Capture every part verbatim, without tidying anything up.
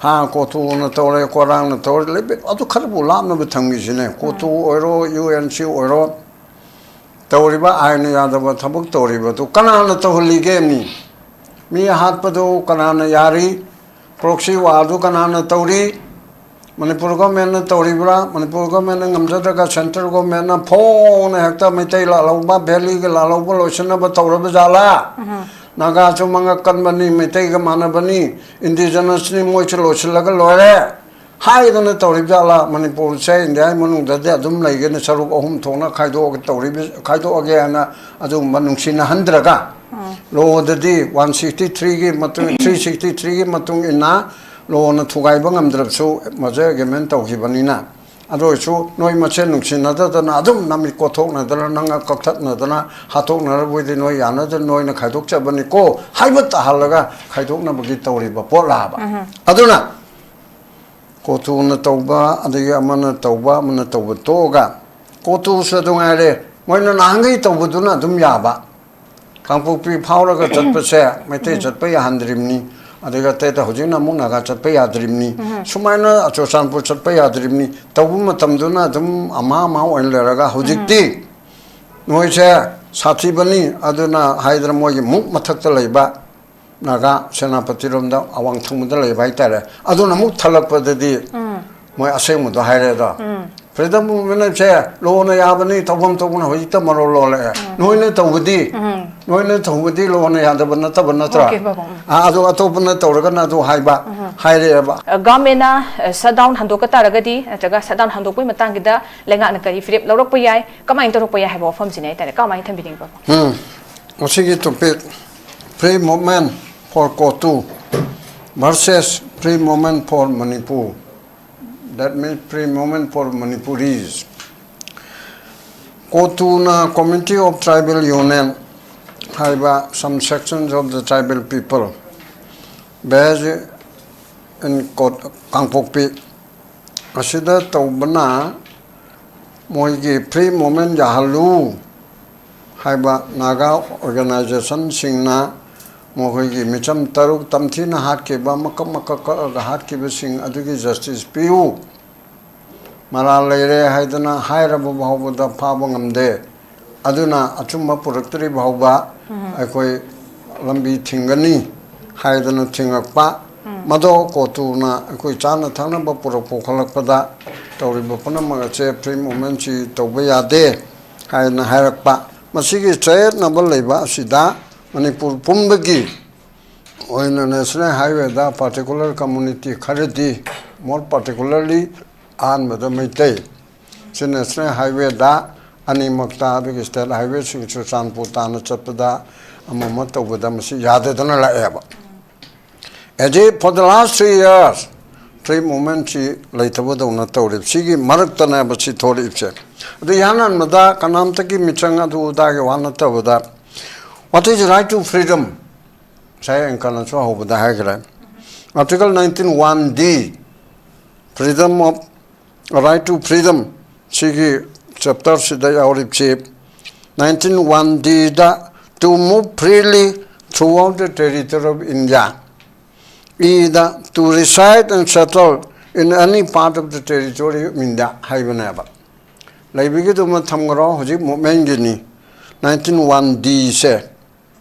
ꯍꯥ, ꯀꯣꯇꯨꯅ ꯇꯧꯔꯦ, ꯀꯣꯔꯥꯡꯅ ꯇꯧꯔꯦ, ꯂꯩꯕ ꯑꯗꯨ ꯈꯔꯕꯨ ꯂꯥꯞꯅꯕ ꯊꯝꯈꯤꯁꯤꯅꯦ꯫ ꯀꯣꯇꯨ ꯑꯣꯏꯔꯣ, ꯌꯨ ꯑꯦꯟ ꯁꯤ ꯑꯣꯏꯔꯣ, ꯇꯧꯔꯤꯕ ꯑꯥꯏꯟꯅ ꯌꯥꯗꯕ ꯊꯕꯛ ꯇꯧꯔꯤꯕꯗꯨ ꯀꯅꯥꯅ ꯇꯧꯍꯜꯂꯤꯒꯦ? ꯃꯤ, ꯃꯤ ꯍꯥꯠꯄꯗꯨ ꯀꯅꯥꯅ ꯌꯥꯔꯤ? ꯄ꯭ꯔꯣꯛꯁꯤ ꯋꯥꯔꯗꯨ ꯀꯅꯥꯅ ꯇꯧꯔꯤ? ꯃꯅꯤꯄꯨꯔ ꯒꯣꯔꯃꯦꯟꯅ ꯇꯧꯔꯤꯕ꯭ꯔꯥ? ꯃꯅꯤꯄꯨꯔ ꯒꯣꯔꯃꯦꯟꯅ ꯉꯝꯖꯗ꯭ꯔꯒ ꯁꯦꯟꯇ꯭ꯔꯦꯜ ꯒꯣꯔꯃꯦꯟꯅ ꯐꯣꯡꯅ ꯍꯦꯛꯇ ꯃꯩꯇꯩ ꯂꯥꯜꯍꯧꯕ, ꯚꯦꯂꯤꯒꯤ ꯂꯥꯜꯍꯧꯕ ꯂꯣꯏꯁꯤꯟꯅꯕ ꯇꯧꯔꯕ ꯖꯥꯠꯂꯥ? ꯅꯥꯒꯥꯁꯨ ꯃꯉꯛ ꯀꯟꯕꯅꯤ, ꯃꯩꯇꯩꯒ ꯃꯥꯟꯅꯕꯅꯤ, ꯏꯟꯗꯤꯖꯤꯅꯁꯅꯤ, ꯃꯣꯏꯁꯨ ꯂꯣꯏꯁꯤꯜꯂꯒ ꯂꯣꯏꯔꯦ ꯍꯥꯏꯗꯅ ꯇꯧꯔꯤꯕ ꯖꯥꯠꯂꯥ? ꯃꯅꯤꯄꯨꯔꯁꯦ ꯏꯟꯗꯤꯌꯥꯒꯤ ꯃꯅꯨꯡꯗꯗꯤ ꯑꯗꯨꯝ ꯂꯩꯒꯅꯤ, ꯁꯔꯨꯛ ꯑꯍꯨꯝ ꯊꯣꯛꯅ ꯈꯥꯏꯗꯣꯛꯑꯒ ꯇꯧꯔꯤꯕ, ꯈꯥꯏꯗꯣꯛꯑꯒꯦ ꯍꯥꯏꯅ ꯑꯗꯨꯒꯨꯝꯕ ꯅꯨꯡꯁꯤꯅꯍꯟꯗ꯭ꯔꯒ, ꯂꯣꯗꯗꯤ ꯋꯥꯟ ꯁꯤꯛꯁꯇꯤ ꯊ꯭ꯔꯤꯒꯤ ꯃꯇꯨꯡ, ꯊ꯭ꯔꯤ ꯁꯤꯛꯁꯇꯤ ꯊ꯭ꯔꯤꯒꯤ ꯃꯇꯨꯡ ꯏꯟꯅ ꯂꯣꯅ ꯊꯨꯒꯥꯏꯕ ꯉꯝꯗ꯭ꯔꯕꯁꯨ, ꯃꯁꯦ ꯑꯦꯒ꯭ꯔꯤꯃꯦꯟ ꯇꯧꯈꯤꯕꯅꯤꯅ꯫ ꯑꯗꯨ ꯑꯣꯏꯔꯁꯨ ꯅꯣꯏ ꯃꯁꯦꯟ ꯅꯨꯡꯁꯤꯅꯗꯗꯅ ꯑꯗꯨꯝ ꯅꯝꯃꯤ ꯀꯣꯠꯊꯣꯛꯅꯗꯅ, ꯅꯪꯅ ꯀꯛꯊꯠꯅꯗꯅ, ꯍꯥꯠꯇꯣꯛꯅꯔꯕꯣꯏꯗꯤ ꯅꯣꯏ ꯌꯥꯅꯗꯅ ꯅꯣꯏꯅ ꯈꯥꯏꯗꯣꯛꯆꯕꯅꯤꯀꯣ ꯍꯥꯏꯕ ꯇꯥꯍꯜꯂꯒ ꯈꯥꯏꯗꯣꯛꯅꯕꯒꯤ ꯇꯧꯔꯤꯕ ꯄꯣꯠ ꯂꯥꯕ꯫ ꯑꯗꯨꯅ ꯀꯣꯇꯨꯅ ꯇꯧꯕ, ꯑꯗꯒꯤ ꯑꯃꯅ ꯇꯧꯕ, ꯑꯃꯅ ꯇꯧꯕ ꯇꯣꯛꯑꯒ, ꯀꯣꯇꯨꯁꯨ ꯑꯗꯨ ꯉꯥꯏꯔꯦ, ꯃꯣꯏꯅ ꯅꯍꯥꯟꯈꯩ ꯇꯧꯕꯗꯨꯅ ꯑꯗꯨꯝ ꯌꯥꯕ꯫ ꯀꯥꯡꯄꯣꯛꯄꯤ ꯐꯥꯎꯔꯒ ꯆꯠꯄꯁꯦ ꯃꯩꯇꯩ ꯆꯠꯄ ꯌꯥꯍꯟꯗ꯭ꯔꯤꯕꯅꯤ, ꯑꯗꯨꯒ ꯑꯇꯩꯗ ꯍꯧꯖꯤꯛꯅ ꯑꯃꯨꯛ ꯅꯥꯒꯥ ꯆꯠꯄ ꯌꯥꯗ꯭ꯔꯤꯕꯅꯤ, ꯁꯨꯃꯥꯏꯅ ꯆꯨꯔꯆꯥꯟꯄꯨꯔ ꯆꯠꯄ ꯌꯥꯗ꯭ꯔꯤꯕꯅꯤ꯫ ꯇꯧꯕ ꯃꯇꯝꯗꯨꯅ ꯑꯗꯨꯝ ꯑꯃ ꯑꯃ ꯑꯣꯏꯅ ꯂꯩꯔꯒ, ꯍꯧꯖꯤꯛꯇꯤ ꯅꯣꯏꯁꯦ ꯁꯥꯊꯤꯕꯅꯤ, ꯑꯗꯨꯅ ꯍꯥꯏꯗꯅ ꯃꯣꯏꯒꯤ ꯃꯨꯛ ꯃꯊꯛꯇ ꯂꯩꯕ ꯅꯥꯒꯥ ꯁꯦꯅꯥꯄꯇꯤꯔꯣꯝꯗ ꯑꯋꯥꯡ ꯊꯪꯕꯗ ꯂꯩꯕ ꯍꯥꯏꯇꯥꯔꯦ, ꯑꯗꯨꯅ ꯑꯃꯨꯛ ꯊꯜꯂꯛꯄꯗꯗꯤ ꯃꯣꯏ ꯑꯁꯦꯡꯕꯗꯣ ꯍꯥꯏꯔꯦ ꯑꯗꯣ꯫ ꯐ꯭ꯔꯤꯗꯝ ꯃꯨꯚꯃꯦꯟꯁꯦ ꯂꯣꯅ ꯌꯥꯕꯅꯤ, ꯇꯧꯐꯝ ꯊꯣꯛꯄꯅ ꯍꯧꯖꯤꯛꯇ ꯃꯔꯣꯜ ꯂꯣꯜꯂꯛꯑꯦ꯫ ꯅꯣꯏꯅ ꯇꯧꯕꯗꯤ, ꯅꯣꯏꯅ ꯇꯧꯕꯗꯤ ꯂꯣꯅ ꯌꯥꯗꯕ ꯅꯠꯇꯕ ꯅꯠꯇ꯭ꯔꯥ? ꯑꯣꯀꯦ, ꯄꯥꯕꯨꯡ, ꯎꯝ꯫ ꯑꯥ, ꯑꯗꯣ ꯑꯇꯣꯞꯄꯅ ꯇꯧꯔꯒꯅ ꯑꯗꯨ ꯍꯥꯏꯕ, ꯎꯝ꯫ ꯍꯥꯏꯔꯛꯑꯦꯕ꯫ ꯑ, ꯒꯚꯔꯟꯃꯦꯟꯅ, ꯑ, ꯁꯠꯗꯥꯎꯟ ꯍꯟꯗꯣꯛꯄ ꯇꯥꯔꯒꯗꯤ, ꯅꯠꯇ꯭ꯔꯒ ꯁꯠꯗꯥꯎꯟ ꯍꯟꯗꯣꯛꯄꯒꯤ ꯃꯇꯥꯡꯒꯤꯗ ꯂꯩꯉꯥꯛꯅ ꯀꯔꯤ ꯐꯤꯔꯦꯞ ꯂꯧꯔꯛꯄ ꯌꯥꯏ, ꯀꯃꯥꯏꯅ ꯇꯧꯔꯛꯄ ꯌꯥꯏ ꯍꯥꯏꯕ ꯋꯥꯐꯝꯁꯤꯅꯦ ꯍꯥꯏꯇꯥꯔꯦ꯫ ꯀꯃꯥꯏꯅ ꯊꯝꯕꯤꯅꯤꯡꯕ? ꯎꯝ꯫ ꯉꯁꯤꯒꯤ topic, Free Movement for COTU versus Free Movement for Manipur, that means Free Movement for Manipuris꯫ ꯀꯣꯇꯨꯅ Committee of Tribal Union ꯍꯥꯏꯕ some sections of the tribal people based in ꯀꯣꯠ-, ꯀꯥꯡꯄꯣꯛꯄꯤ ꯑꯁꯤꯗ ꯇꯧꯕꯅ ꯃꯣꯏꯒꯤ Free Movement ꯌꯥꯍꯜꯂꯨ ꯍꯥꯏꯕ ꯅꯥꯒꯥ ꯑꯣꯔꯒꯅꯥꯏꯖꯦꯁꯟꯁꯤꯡꯅ ꯃꯈꯣꯏꯒꯤ ꯃꯤꯆꯝ ꯇꯔꯨꯛ ꯇꯝꯊꯤꯅ ꯍꯥꯠꯈꯤꯕ, ꯃꯀꯛ ꯃꯀꯛ ꯀꯛꯑꯒ ꯍꯥꯠꯈꯤꯕꯁꯤꯡ ꯑꯗꯨꯒꯤ ꯖꯁꯇꯤꯁ ꯄꯤꯌꯨ꯫ ꯃꯔꯥꯜ ꯂꯩꯔꯦ ꯍꯥꯏꯗꯅ ꯍꯥꯏꯔꯕ ꯐꯥꯎꯕꯗ ꯐꯥꯕ ꯉꯝꯗꯦ꯫ ꯑꯗꯨꯅ ꯑꯆꯨꯝꯕ ꯄꯨꯔꯛꯇ꯭ꯔꯤ ꯐꯥꯎꯕ ꯑꯩꯈꯣꯏ ꯂꯝꯕꯤ ꯊꯤꯡꯒꯅꯤ ꯍꯥꯏꯗꯅ ꯊꯤꯡꯉꯛꯄ꯫ ꯃꯗꯣ ꯀꯣꯇꯨꯅ ꯑꯩꯈꯣꯏ ꯆꯥꯅ ꯊꯛꯅꯕ ꯄꯨꯔꯛꯄ ꯈꯣꯠꯂꯛꯄꯗ ꯇꯧꯔꯤꯕ ꯄꯨꯝꯅꯃꯛ ꯑꯁꯦ ꯐ꯭ꯔꯤ ꯃꯨꯚꯃꯦꯟꯁꯤ ꯇꯧꯕ ꯌꯥꯗꯦ ꯍꯥꯏꯅ ꯍꯥꯏꯔꯛꯄ꯫ ꯃꯁꯤꯒꯤ ꯆꯌꯦꯠꯅꯕ ꯂꯩꯕ ꯑꯁꯤꯗ ꯃꯅꯤꯄꯨꯔ ꯄꯨꯝꯕꯒꯤ ꯑꯣꯏꯅ ꯅꯦꯁꯅꯦꯜ ꯍꯥꯏꯋꯦꯗ ꯄꯥꯔꯇꯤꯀꯨꯂꯔ ꯀꯝꯃꯨꯅꯤꯇꯤ ꯈꯔꯗꯤ, ꯃꯣꯔ ꯄꯥꯔꯇꯤꯀꯨꯂꯔꯂꯤ ꯑꯍꯥꯟꯕꯗ ꯃꯩꯇꯩ, ꯁꯤ ꯅꯦꯁꯅꯦꯜ ꯍꯥꯏꯋꯦꯗ ꯑꯅꯤꯃꯛꯇ, ꯑꯗꯨꯒꯤ ꯁ꯭ꯇꯦꯠ ꯍꯥꯏꯋꯦꯁꯤꯡ ꯆꯨꯔꯆꯥꯟꯄꯨꯔ ꯇꯥꯟꯅ ꯆꯠꯄꯗ ꯑꯃ ꯑꯃ ꯇꯧꯕꯗ ꯃꯁꯤ ꯌꯥꯗꯗꯅ ꯂꯥꯛꯑꯦꯕ꯫ ꯑꯦꯖꯤ for the last three years free ꯃꯨꯚꯃꯦꯟꯁꯤ ꯂꯩꯇꯕꯗꯧꯅ ꯇꯧꯔꯤꯕ ꯁꯤꯒꯤ ꯃꯔꯛꯇꯅꯦꯕ ꯁꯤ ꯊꯣꯛꯂꯛꯏꯕꯁꯦ꯫ ꯑꯗꯨ ꯏꯍꯥꯟ ꯍꯥꯟꯕꯗ ꯀꯅꯥꯝꯇꯒꯤ ꯃꯤꯆꯪ ꯑꯗꯨ ꯑꯗꯥꯒꯤ ꯋꯥ ꯅꯠꯇꯕꯗ, what is right to freedom? ꯉꯁꯥꯏ ꯑꯪꯀꯜꯅꯁꯨ ꯍꯧꯕꯗ ꯍꯥꯏꯈ꯭ꯔꯦ꯫ Article nineteen one D, freedom of, right to freedom, ꯁꯤꯒꯤ ꯆꯦꯞꯇꯔꯁꯤꯗ ꯌꯥꯎꯔꯤꯕꯁꯤ, nineteen one Dꯗ, to move freely throughout the territory of India, ꯏꯗ, to reside and settle in any part of the territory of India ꯍꯥꯏꯕꯅꯦꯕ꯫ ꯂꯩꯕꯒꯤꯗꯨꯃ ꯊꯝꯈ꯭ꯔꯣ, ꯍꯧꯖꯤꯛ ꯃꯨꯚꯃꯦꯟꯒꯤꯅꯤ꯫ Nineteen one Dꯁꯦ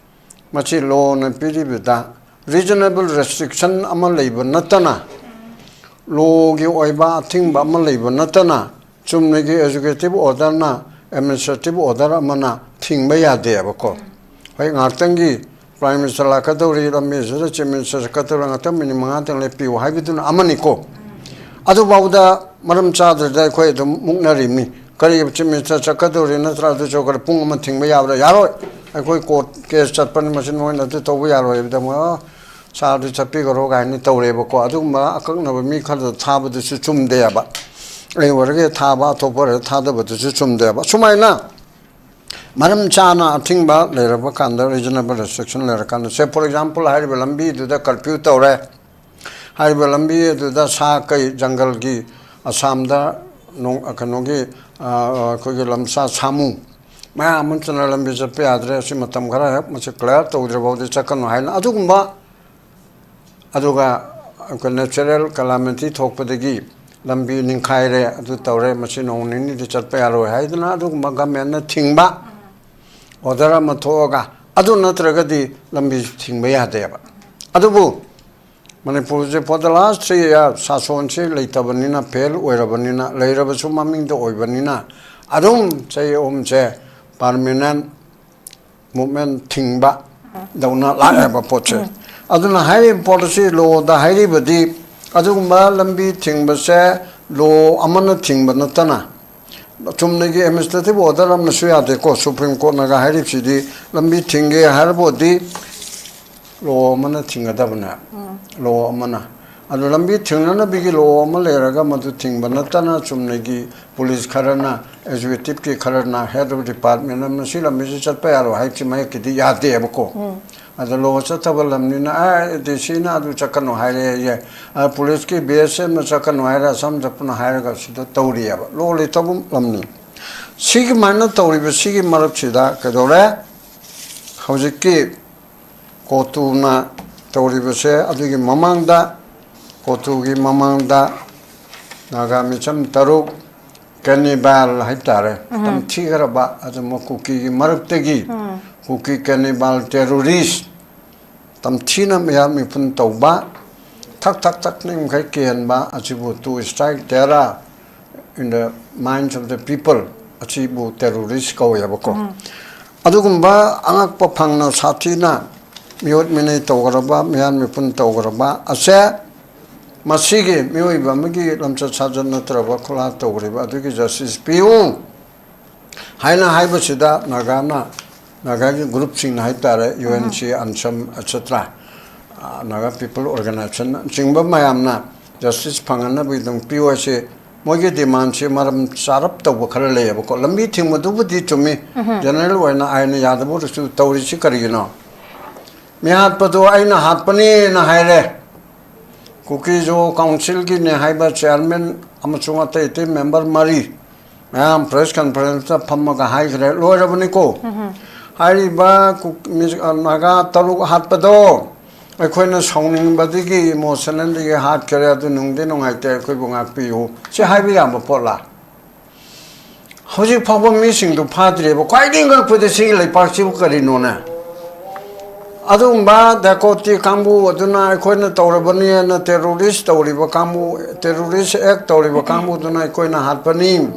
ꯃꯁꯤ ꯂꯣꯅ ꯄꯤꯔꯤꯕꯗ reasonable restriction ꯑꯃ ꯂꯩꯕ ꯅꯠꯇꯅ, ꯂꯣꯒꯤ ꯑꯣꯏꯕ ꯑꯊꯤꯡꯕ ꯑꯃ ꯂꯩꯕ ꯅꯠꯇꯅ, ꯆꯨꯝꯅꯒꯤ ꯑꯦꯖꯨꯀꯦꯇꯤꯚ ꯑꯣꯔꯗꯔꯅ, ꯑꯦꯗꯃꯤꯅꯤꯁꯇ꯭ꯔꯦꯇꯤꯚ ꯑꯣꯔꯗꯔ ꯑꯃꯅ ꯊꯤꯡꯕ ꯌꯥꯗꯦꯕꯀꯣ꯫ ꯍꯣꯏ, ꯉꯥꯏꯍꯥꯛꯇꯪꯒꯤ ꯄ꯭ꯔꯥꯏꯝ ꯃꯤꯅꯤꯁꯇꯔ ꯂꯥꯛꯀꯗꯧꯔꯤ, ꯂꯝꯕꯤꯁꯤꯗ ꯆꯤꯐ ꯃꯤꯅꯤꯁꯇꯔ ꯆꯠꯀꯗꯧꯔꯤ, ꯉꯥꯛꯇꯪ ꯃꯤꯅꯤꯠ ꯃꯉꯥꯗꯪ ꯂꯦꯞꯄꯤꯌꯨ ꯍꯥꯏꯕꯗꯨꯅ ꯑꯃꯅꯤꯀꯣ꯫ ꯑꯗꯨꯐꯥꯎꯗ ꯃꯔꯝ ꯆꯥꯗ꯭ꯔꯗꯤ ꯑꯩꯈꯣꯏ ꯑꯗꯨꯝ ꯃꯨꯛꯅꯔꯤꯕꯅꯤ꯫ ꯀꯔꯤ ꯆꯤꯐ ꯃꯤꯅꯤꯁꯇꯔ ꯆꯠꯀꯗꯧꯔꯤ ꯅꯠꯇ꯭ꯔꯥ ꯑꯗꯨ ꯆꯠꯈ꯭ꯔꯦ ꯄꯨꯡ ꯑꯃ ꯊꯤꯡꯕ ꯌꯥꯕ꯭ꯔꯥ? ꯌꯥꯔꯣꯏ꯫ ꯑꯩꯈꯣꯏ ꯀꯣꯔꯠ ꯀꯦꯁ ꯆꯠꯄꯅꯤ, ꯃꯁꯤ ꯅꯣꯏꯅ ꯑꯗꯨ ꯇꯧꯕ ꯌꯥꯔꯣꯏ ꯍꯥꯏꯕꯗ ꯃꯣꯏ, "ꯑꯣ, ꯁꯥꯔꯗꯨ ꯆꯠꯄꯤꯈ꯭ꯔꯣ" ꯀꯥꯏꯅ ꯇꯧꯔꯦꯕꯀꯣ꯫ ꯑꯗꯨꯒꯨꯝꯕ ꯑꯀꯛꯅꯕ ꯃꯤ ꯈꯔꯗ ꯊꯥꯕꯗꯨꯁꯨ ꯆꯨꯝꯗꯦꯕ꯫ ꯑꯩ ꯑꯣꯏꯔꯒ ꯊꯥꯕ, ꯑꯇꯣꯞꯄ ꯑꯣꯏꯔꯒ ꯊꯥꯗꯕꯗꯨꯁꯨ ꯆꯨꯝꯗꯦꯕ꯫ ꯁꯨꯃꯥꯏꯅ ꯃꯔꯝ ꯆꯥꯅ ꯑꯊꯤꯡꯕ ꯂꯩꯔꯕ ꯀꯥꯟꯗ, ꯔꯤꯖꯅꯦꯕꯜ ꯔꯦꯁꯇ꯭ꯔꯤꯛꯁꯟ ꯂꯩꯔꯀꯥꯟꯗ, ꯁꯦ, ꯐꯣꯔ ꯑꯦꯛꯖꯥꯝꯄꯜ, ꯍꯥꯏꯔꯤꯕ ꯂꯝꯕꯤꯗꯨꯗ ꯀꯔꯐ꯭ꯌꯨ ꯇꯧꯔꯦ꯫ ꯍꯥꯏꯔꯤꯕ ꯂꯝꯕꯤ ꯑꯗꯨꯗ ꯁꯥ ꯀꯩ, ꯖꯪꯒꯜꯒꯤ, ꯑꯁꯥꯝꯗ ꯅꯣꯡ-, ꯀꯩꯅꯣꯒꯤ, ꯑ, ꯑꯩꯈꯣꯏꯒꯤ ꯂꯝꯁꯥ ꯁꯥꯃꯨ, ꯃꯌꯥꯝ ꯑꯃ ꯆꯠꯅ ꯂꯝꯕꯤ ꯆꯠꯄ ꯌꯥꯗ꯭ꯔꯦ, ꯑꯁꯤ ꯃꯇꯝ ꯈꯔ ꯍꯦꯛ ꯃꯁꯤ clear ꯇꯧꯗ꯭ꯔꯤꯐꯥꯎꯗꯤ ꯆꯠꯀꯅꯨ ꯍꯥꯏꯅ꯫ ꯑꯗꯨꯒꯨꯝꯕ, ꯑꯗꯨꯒ natural calamity ꯊꯣꯛꯄꯗꯒꯤ ꯂꯝꯕꯤ ꯅꯤꯡꯈꯥꯏꯔꯦ, ꯑꯗꯨ ꯇꯧꯔꯦ, ꯃꯁꯤ ꯅꯣꯡ ꯅꯤꯅꯤꯗꯤ ꯆꯠꯄ ꯌꯥꯔꯣꯏ ꯍꯥꯏꯗꯅ ꯑꯗꯨꯒꯨꯝꯕ governmentꯅ ꯊꯤꯡꯕ order ꯑꯃ ꯊꯣꯛꯑꯒ, ꯑꯗꯨ ꯅꯠꯇ꯭ꯔꯒꯗꯤ ꯂꯝꯕꯤ ꯊꯤꯡꯕ ꯌꯥꯗꯦꯕ꯫ ꯑꯗꯨꯕꯨ ꯃꯅꯤꯄꯨꯔꯁꯦ for the last three year ꯁꯥꯁꯣꯟꯁꯤ ꯂꯩꯇꯕꯅꯤꯅ, fail ꯑꯣꯏꯔꯕꯅꯤꯅ, ꯂꯩꯔꯕꯁꯨ ꯃꯃꯤꯡꯗ ꯑꯣꯏꯕꯅꯤꯅ, ꯑꯗꯨꯝ ꯆꯍꯤ ꯑꯍꯨꯝꯁꯦ permanent movement ꯊꯤꯡꯕ ꯗꯧꯅ ꯂꯥꯛꯑꯦꯕ ꯄꯣꯠꯁꯦ꯫ ꯑꯗꯨꯅ ꯍꯥꯏꯔꯤꯕ ꯄꯣꯠ ꯑꯁꯤ lawꯗ ꯍꯥꯏꯔꯤꯕꯗꯤ, ꯑꯗꯨꯒꯨꯝꯕ ꯂꯝꯕꯤ ꯊꯤꯡꯕꯁꯦ law ꯑꯃꯅ ꯊꯤꯡꯕ ꯅꯠꯇꯅ, ꯆꯨꯝꯅꯒꯤ administrative order ꯑꯃꯅꯁꯨ ꯌꯥꯗꯦꯀꯣ꯫ Supreme Courtꯅꯒ ꯍꯥꯏꯔꯤꯕꯁꯤꯗꯤ, ꯂꯝꯕꯤ ꯊꯤꯡꯒꯦ ꯍꯥꯏꯔꯕꯗꯤ law ꯑꯃꯅ ꯊꯤꯡꯒꯗꯕꯅꯦ꯫ Law ꯑꯃꯅ꯫ ꯑꯗꯨ ꯂꯝꯕꯤ ꯊꯤꯡꯅꯅꯕꯒꯤ law ꯑꯃ ꯂꯩꯔꯒ ꯃꯗꯨ ꯊꯤꯡꯕ ꯅꯠꯇꯅ, ꯆꯨꯝꯅꯒꯤ police ꯈꯔꯅ, executiveꯀꯤ ꯈꯔꯅ, head of department ꯑꯃꯅ ꯁꯤ ꯂꯝꯕꯤꯁꯤ ꯆꯠꯄ ꯌꯥꯔꯣꯏ ꯍꯥꯏꯕꯁꯤ ꯃꯌꯦꯛꯀꯤꯗꯤ ꯌꯥꯗꯦꯕꯀꯣ꯫ ꯑꯗ law ꯆꯠꯇꯕ ꯂꯝꯅꯤꯅ, ꯑꯦ, DCꯅ ꯑꯗꯨ ꯆꯠꯀꯅꯨ ꯍꯥꯏꯔꯦ, ꯑꯦ, ꯑ, policeꯀꯤ BSFꯅ ꯆꯠꯀꯅꯨ ꯍꯥꯏꯔꯦ, ꯑꯁꯥꯝ ꯆꯠꯄꯅ ꯍꯥꯏꯔꯒ ꯁꯤꯗ ꯇꯧꯔꯤꯑꯕ꯫ Law ꯂꯩꯇꯕ ꯂꯝꯅꯤ꯫ ꯁꯤꯒꯨꯃꯥꯏꯅ ꯇꯧꯔꯤꯕ ꯁꯤꯒꯤ ꯃꯔꯛꯁꯤꯗ ꯀꯩꯗꯧꯔꯦ? ꯍꯧꯖꯤꯛꯀꯤ ꯀꯣꯇꯨꯅ ꯇꯧꯔꯤꯕꯁꯦ, ꯑꯗꯨꯒꯤ ꯃꯃꯥꯡꯗ, ꯀꯣꯇꯨꯒꯤ ꯃꯃꯥꯡꯗ ꯅꯥꯒꯥ ꯃꯤꯆꯝ ꯇꯔꯨꯛ, cannibal ꯍꯥꯏꯕ ꯇꯥꯔꯦ, ꯇꯝꯊꯤꯈ꯭ꯔꯕ, ꯑꯗꯨꯝꯕ ꯀꯨꯀꯤꯒꯤ ꯃꯔꯛꯇꯒꯤ ꯀꯨꯀꯤ cannibal terrorist, ꯇꯝꯊꯤꯅ ꯃꯤꯍꯥꯠ ꯃꯤꯄꯨꯟ ꯇꯧꯕ, ꯊꯛ ꯊꯛ ꯊꯛꯅꯤꯡ ꯃꯈꯩ ꯀꯤꯍꯟꯕ ꯑꯁꯤꯕꯨ to strike terror in the minds of the people, ꯑꯁꯤꯕꯨ terrorist ꯀꯧꯋꯦꯕꯀꯣ꯫ ꯑꯗꯨꯒꯨꯝꯕ ꯑꯉꯛꯄ ꯐꯪꯅ ꯁꯥꯊꯤꯅ ꯃꯤꯑꯣꯠ ꯃꯤꯅꯩ ꯇꯧꯈ꯭ꯔꯕ, ꯃꯤꯍꯥꯠ ꯃꯤꯄꯨꯟ ꯇꯧꯈ꯭ꯔꯕ ꯑꯁꯦ, ꯃꯁꯤꯒꯤ ꯃꯤꯑꯣꯏꯕ ꯑꯃꯒꯤ ꯂꯝꯆꯠ ꯁꯥꯖꯠ ꯅꯠꯇ꯭ꯔꯕ ꯈꯨꯠꯂꯥ ꯇꯧꯈ꯭ꯔꯤꯕ ꯑꯗꯨꯒꯤ justice ꯄꯤꯌꯨ ꯍꯥꯏꯅ ꯍꯥꯏꯕꯁꯤꯗ ꯅꯥꯒꯥꯅ, ꯅꯥꯒꯥꯒꯤ groupꯁꯤꯡꯅ ꯍꯥꯏꯇꯥꯔꯦ, UNC, ANSAM, et cetera, ꯑ, Naga People Organizationꯅꯆꯤꯡꯕ ꯃꯌꯥꯝꯅ justice ꯐꯪꯅꯅꯕꯒꯤꯗꯃꯛ ꯄꯤꯌꯨ ꯍꯥꯏꯁꯦ, ꯃꯣꯏꯒꯤ demandꯁꯦ ꯃꯔꯝ ꯆꯥꯔꯞ ꯇꯧꯕ ꯈꯔ ꯂꯩꯌꯦꯕꯀꯣ꯫ ꯂꯝꯕꯤ ꯊꯤꯡꯕꯗꯨꯕꯨꯗꯤ ꯆꯨꯝꯃꯤ, general ꯑꯣꯏꯅ ꯑꯥꯏꯟꯅ ꯌꯥꯗꯕ ꯑꯣꯏꯔꯁꯨ ꯇꯧꯔꯤꯁꯤ ꯀꯔꯤꯒꯤꯅꯣ? ꯃꯤꯍꯥꯠꯄꯗꯣ ꯑꯩꯅ ꯍꯥꯠꯄꯅꯦꯅ ꯍꯥꯏꯔꯦ꯫ ꯀꯨꯀꯤꯖꯣ councilꯒꯤꯅꯦ ꯍꯥꯏꯕ chairman ꯑꯃꯁꯨꯡ ꯑꯇꯩ ꯑꯇꯩ member ꯃꯔꯤ, ꯃꯌꯥꯝ ꯄ꯭ꯔꯦꯁ ꯀꯟꯐꯔꯦꯟꯁꯇ ꯐꯝꯃꯒ ꯍꯥꯏꯈ꯭ꯔꯦ, ꯂꯣꯏꯔꯕꯅꯤꯀꯣ꯫ ꯍꯥꯏꯔꯤꯕ ꯀꯨꯛ-, ꯃꯤ-, ꯑ, ꯅꯥꯒꯥ ꯇꯔꯨꯛ ꯍꯥꯠꯄꯗꯣ ꯑꯩꯈꯣꯏꯅ ꯁꯥꯎꯅꯤꯡꯕꯗꯒꯤ, ꯏꯃꯣꯁꯅꯦꯜꯗꯒꯤ ꯍꯥꯠꯈ꯭ꯔꯦ, ꯑꯗꯨ ꯅꯨꯡꯗꯤ ꯅꯨꯡꯉꯥꯏꯇꯦ, ꯑꯩꯈꯣꯏꯕꯨ ꯉꯥꯛꯄꯤꯌꯨ, ꯁꯤ ꯍꯥꯏꯕ ꯌꯥꯕ ꯄꯣꯠꯂꯥ? ꯍꯧꯖꯤꯛ ꯐꯥꯎꯕ ꯃꯤꯁꯤꯡꯗꯨ ꯐꯥꯗ꯭ꯔꯤꯕ꯫ ꯈ꯭ꯋꯥꯏꯗꯒꯤ ꯉꯛꯄꯗꯤ ꯁꯤꯒꯤ ꯂꯩꯄꯥꯛꯁꯤꯕꯨ ꯀꯔꯤꯅꯣꯅꯦ? ꯑꯗꯨꯒꯨꯝꯕ ꯗꯥꯀꯣꯇꯤ ꯀꯥꯡꯕꯨ ꯑꯗꯨꯅ ꯑꯩꯈꯣꯏꯅ ꯇꯧꯔꯕꯅꯤ ꯍꯥꯏꯅ ꯇꯦꯔꯣꯔꯤꯁ ꯇꯧꯔꯤꯕ ꯀꯥꯡꯕꯨ, ꯇꯦꯔꯣꯔꯤꯁ ꯑꯦꯛ ꯇꯧꯔꯤꯕ ꯀꯥꯡꯕꯨꯗꯨꯅ ꯑꯩꯈꯣꯏꯅ ꯍꯥꯠꯄꯅꯤ,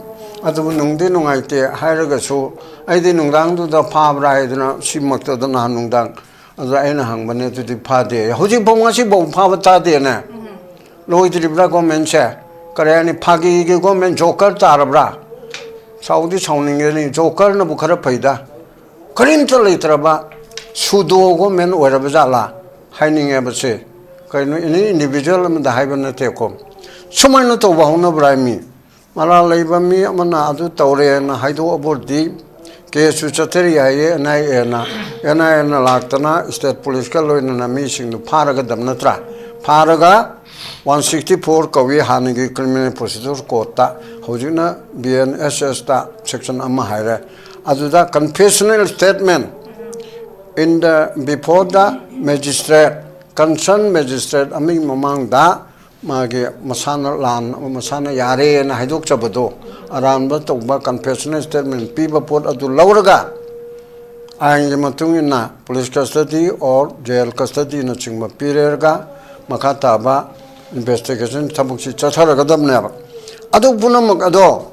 ꯑꯗꯨꯕꯨ ꯅꯨꯡꯗꯤ ꯅꯨꯡꯉꯥꯏꯇꯦ ꯍꯥꯏꯔꯒꯁꯨ, ꯑꯩꯗꯤ ꯅꯨꯡꯗꯥꯡꯗꯨꯗ ꯐꯥꯕ꯭ꯔꯥ ꯍꯥꯏꯗꯨꯅ, ꯁꯤꯃꯛꯇꯗ ꯅꯍꯥꯟ ꯅꯨꯡꯗꯥꯡ ꯑꯗꯨꯗ ꯑꯩꯅ ꯍꯪꯕꯅꯦ, ꯑꯗꯨꯗꯤ ꯐꯥꯗꯦ꯫ ꯍꯧꯖꯤꯛꯐꯥꯎ, ꯉꯁꯤꯐꯥꯎ ꯐꯥꯕ ꯇꯥꯗꯦꯅꯦ꯫ ꯂꯣꯏꯗ꯭ꯔꯤꯕ꯭ꯔꯥ ꯒꯣꯔꯃꯦꯟꯁꯦ? ꯀꯔꯤ ꯍꯥꯏꯅꯤ, ꯐꯥꯒꯤꯒꯤ ꯒꯣꯔꯃꯦꯟ ꯖꯣꯀꯔ ꯇꯥꯔꯕ꯭ꯔꯥ? ꯁꯥꯎꯗꯤ ꯁꯥꯎꯅꯤꯡꯒꯅꯤ, ꯖꯣꯀꯔꯅꯕꯨ ꯈꯔ ꯐꯩꯗ꯫ ꯀꯔꯤꯝꯇ ꯂꯩꯇ꯭ꯔꯕ ꯁꯨꯗꯣ ꯒꯣꯔꯃꯦꯟ ꯑꯣꯏꯔꯕ ꯖꯥꯠꯂꯥ ꯍꯥꯏꯅꯤꯡꯉꯦꯕꯁꯦ꯫ ꯀꯩꯅꯣ, ꯑꯦꯅꯤ ꯏꯟꯗꯤꯕꯤꯖꯨꯋꯦꯜ ꯑꯃꯗ ꯍꯥꯏꯕ ꯅꯠꯇꯦꯀꯣ꯫ ꯁꯨꯃꯥꯏꯅ ꯇꯧꯕ ꯍꯧꯅꯕ꯭ꯔꯥ ꯃꯤ? ꯃꯔꯥꯜ ꯂꯩꯕ ꯃꯤ ꯑꯃꯅ ꯑꯗꯨ ꯇꯧꯔꯦꯅ ꯍꯥꯏꯗꯣꯛꯑꯕꯨꯔꯗꯤ ꯀꯦꯁꯁꯨ ꯆꯠꯊꯔꯤ ꯍꯥꯏꯌꯦ ꯑꯦꯟ ꯑꯥꯏ ꯑꯦꯅ꯫ ꯑꯦꯟ ꯑꯥꯏ ꯑꯦꯅ ꯂꯥꯛꯇꯅ ꯁ꯭ꯇꯦꯠ ꯄꯨꯂꯤꯁꯀ ꯂꯣꯏꯅꯅ ꯃꯤꯁꯤꯡꯗꯨ ꯐꯥꯔꯒꯗꯕ ꯅꯠꯇ꯭ꯔꯥ? ꯐꯥꯔꯒ ꯋꯥꯟ ꯁꯤꯛꯁꯇꯤ ꯐꯣꯔ ꯀꯧꯏ ꯍꯥꯟꯅꯒꯤ ꯀ꯭ꯔꯤꯃꯤꯅꯦꯜ ꯄ꯭ꯔꯣꯁꯤꯗꯨꯔ ꯀꯣꯗꯇ, ꯍꯧꯖꯤꯛꯅ ꯕꯤ ꯑꯦꯟ ꯑꯦꯁ ꯑꯦꯁꯇ ꯁꯦꯛꯁꯟ ꯑꯃ ꯍꯥꯏꯔꯦ꯫ ꯑꯗꯨꯗ confessional statement in the, before the magistrate, concerned magistrate ꯑꯃꯒꯤ ꯃꯃꯥꯡꯗ ꯃꯥꯒꯤ ꯃꯁꯥꯅ ꯂꯥꯟ, ꯃꯁꯥꯅ ꯌꯥꯔꯦꯅ ꯍꯥꯏꯗꯣꯛꯆꯕꯗꯣ, ꯑꯔꯥꯟꯕ ꯇꯧꯕ confessional statement ꯄꯤꯕ ꯄꯣꯠ ꯑꯗꯨ ꯂꯧꯔꯒ ꯑꯥꯏꯟꯒꯤ ꯃꯇꯨꯡ ꯏꯟꯅ ꯄꯨꯂꯤꯁ ꯀꯁꯇꯗꯤ ꯑꯣꯔ ꯖꯦꯜ ꯀꯁꯇꯗꯤꯅꯆꯤꯡꯕ ꯄꯤꯔꯦꯔꯒ ꯃꯈꯥ ꯇꯥꯕ ꯏꯟꯚꯦꯁꯇꯤꯒꯦꯁꯟ ꯊꯕꯛꯁꯤ ꯆꯠꯊꯔꯒꯗꯕꯅꯦꯕ꯫ ꯑꯗꯨ ꯄꯨꯝꯅꯃꯛ ꯑꯗꯣ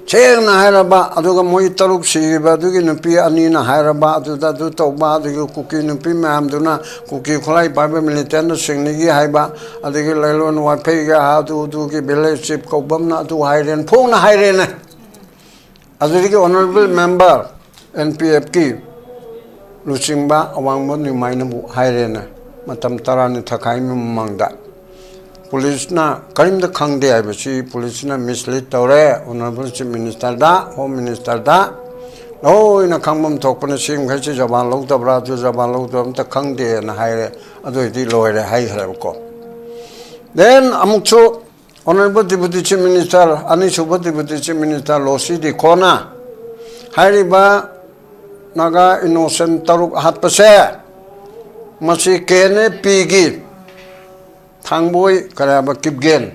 ꯁꯦꯡꯅ ꯍꯥꯏꯔꯕ, ꯑꯗꯨꯒ ꯃꯣꯏ ꯇꯔꯨꯛ ꯁꯤꯔꯤꯕ ꯑꯗꯨꯒꯤ ꯅꯨꯄꯤ ꯑꯅꯤꯅ ꯍꯥꯏꯔꯕ, ꯑꯗꯨꯗ ꯑꯗꯨ ꯇꯧꯕ, ꯑꯗꯨꯒꯤ ꯀꯨꯀꯤ ꯅꯨꯄꯤ ꯃꯌꯥꯝꯗꯨꯅ ꯀꯨꯀꯤ ꯈꯨꯠꯂꯥꯏ ꯄꯥꯏꯕ ꯃꯤꯂꯤꯇꯦꯟꯅ ꯁꯤꯡꯅꯤꯒꯤ ꯍꯥꯏꯕ, ꯑꯗꯒꯤ ꯂꯩꯂꯣꯟ ꯋꯥꯏꯐꯩꯒ ꯑꯗꯨ, ꯑꯗꯨꯒꯤ ꯚꯤꯂꯦꯖ ꯆꯤꯐ ꯀꯧꯕ ꯑꯃꯅ ꯑꯗꯨ ꯍꯥꯏꯔꯦꯅ, ꯐꯣꯡꯅ ꯍꯥꯏꯔꯦꯅꯦ꯫ ꯑꯗꯨꯗꯒꯤ ꯑꯣꯅꯔꯦꯕꯜ ꯃꯦꯝꯕꯔ ꯑꯦꯟ ꯄꯤ ꯑꯦꯐꯀꯤ ꯂꯨꯆꯤꯡꯕ ꯑꯋꯥꯡꯕ ꯅꯤꯃꯥꯏꯅꯕꯨ ꯍꯥꯏꯔꯦꯅꯦ, ꯃꯇꯝ ꯇꯔꯥꯅꯤ ꯊꯈꯥꯏ ꯃꯃꯥꯡꯗ꯫ ꯄꯨꯂꯤꯁꯅ ꯀꯔꯤꯝꯇ ꯈꯪꯗꯦ ꯍꯥꯏꯕꯁꯤ ꯄꯨꯂꯤꯁꯅ ꯃꯤꯁꯂꯤꯠ ꯇꯧꯔꯦ꯫ ꯑꯣꯅꯔꯦꯕꯜ ꯆꯤꯐ ꯃꯤꯅꯤꯁꯇꯔꯗ, ꯍꯣꯝ ꯃꯤꯅꯤꯁꯇꯔꯗ ꯂꯣꯏꯅ ꯈꯪꯐꯝ ꯊꯣꯛꯄꯅ ꯁꯤ ꯃꯈꯩꯁꯤ ꯖꯕꯥꯟ ꯂꯧꯗꯕ꯭ꯔꯥ, ꯑꯗꯨ ꯖꯕꯥꯟ ꯂꯧꯗꯕ꯭ꯔꯥ ꯑꯝꯇ ꯈꯪꯗꯦꯅ ꯍꯥꯏꯔꯦ꯫ ꯑꯗꯨ ꯑꯣꯏꯗꯤ ꯂꯣꯏꯔꯦ ꯍꯥꯏꯈ꯭ꯔꯦꯕꯀꯣ꯫ ꯗꯦꯟ ꯑꯃꯨꯛꯁꯨ Honorable Deputy Chief Minister, ꯑꯅꯤꯁꯨꯕ Deputy Chief Minister ꯂꯣꯁꯤ ꯗꯤꯈꯣꯅ ꯍꯥꯏꯔꯤꯕ ꯅꯥꯒꯥ innocent ꯇꯔꯨꯛ ꯍꯥꯠꯄꯁꯦ, ꯃꯁꯤ ꯀꯦ ꯑꯦꯟ ꯑꯦ ꯄꯤꯒꯤ ꯊꯥꯡꯕꯣꯏ ꯀꯔꯤ ꯍꯥꯏꯕ, ꯀꯤꯞꯒꯦꯟ,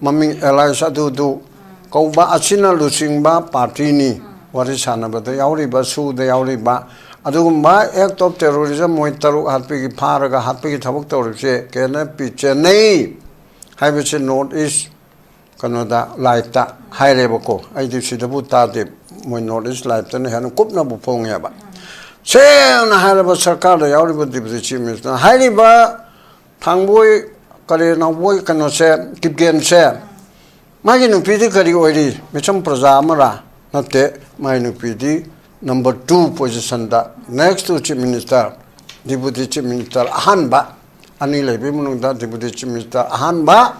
ꯃꯃꯤꯡ ꯑꯦꯂꯥꯏꯟꯁ ꯑꯗꯨꯗꯨ ꯀꯧꯕ ꯑꯁꯤꯅ ꯂꯨꯆꯤꯡꯕ ꯄꯥꯔꯇꯤꯅꯤ꯫ ꯋꯥꯔꯤ ꯁꯥꯟꯅꯕꯗ ꯌꯥꯎꯔꯤꯕ, ꯁꯨꯗ ꯌꯥꯎꯔꯤꯕ, ꯑꯗꯨꯒꯨꯝꯕ act of terrorism ꯃꯣꯏ ꯇꯔꯨꯛ ꯍꯥꯠꯄꯒꯤ, ꯐꯥꯔꯒ ꯍꯥꯠꯄꯒꯤ ꯊꯕꯛ ꯇꯧꯔꯤꯕꯁꯦ ꯀꯦ ꯑꯦꯟ ꯑꯦ ꯄꯤ ꯆꯦꯟꯅꯩ ꯍꯥꯏꯕꯁꯤ North East ꯀꯩꯅꯣꯗ, ꯂꯥꯏꯐꯇ ꯍꯥꯏꯔꯦꯕꯀꯣ꯫ ꯑꯩꯗꯤ ꯁꯤꯗꯕꯨ ꯇꯥꯗꯦ, ꯃꯣꯏ North East ꯂꯥꯏꯐꯇꯅ ꯍꯦꯟꯅ ꯀꯨꯞꯅꯕꯨ ꯐꯣꯡꯉꯦꯕ꯫ ꯁꯦꯡꯅ ꯍꯥꯏꯔꯕ, ꯁꯔꯀꯥꯔꯗ ꯌꯥꯎꯔꯤꯕ Deputy Chief Minister ꯍꯥꯏꯔꯤꯕ ꯊꯥꯡꯕꯣꯏ, ꯀꯔꯤ, ꯅꯥꯎꯕꯣꯏ ꯀꯩꯅꯣꯁꯦ, ꯀꯤꯞꯒꯦꯟꯁꯦ, ꯃꯥꯒꯤ ꯅꯨꯄꯤꯗꯤ ꯀꯔꯤ ꯑꯣꯏꯔꯤ? ꯃꯤꯆꯝ ꯄ꯭ꯔꯖꯥ ꯑꯃꯔꯥ? ꯅꯠꯇꯦ꯫ ꯃꯥꯒꯤ ꯅꯨꯄꯤꯗꯤ number two positionꯗ, next to Chief Minister, Deputy Chief Minister ꯑꯍꯥꯟꯕ, ꯑꯅꯤ ꯂꯩꯕꯒꯤ ꯃꯅꯨꯡꯗ Deputy Chief Minister ꯑꯍꯥꯟꯕ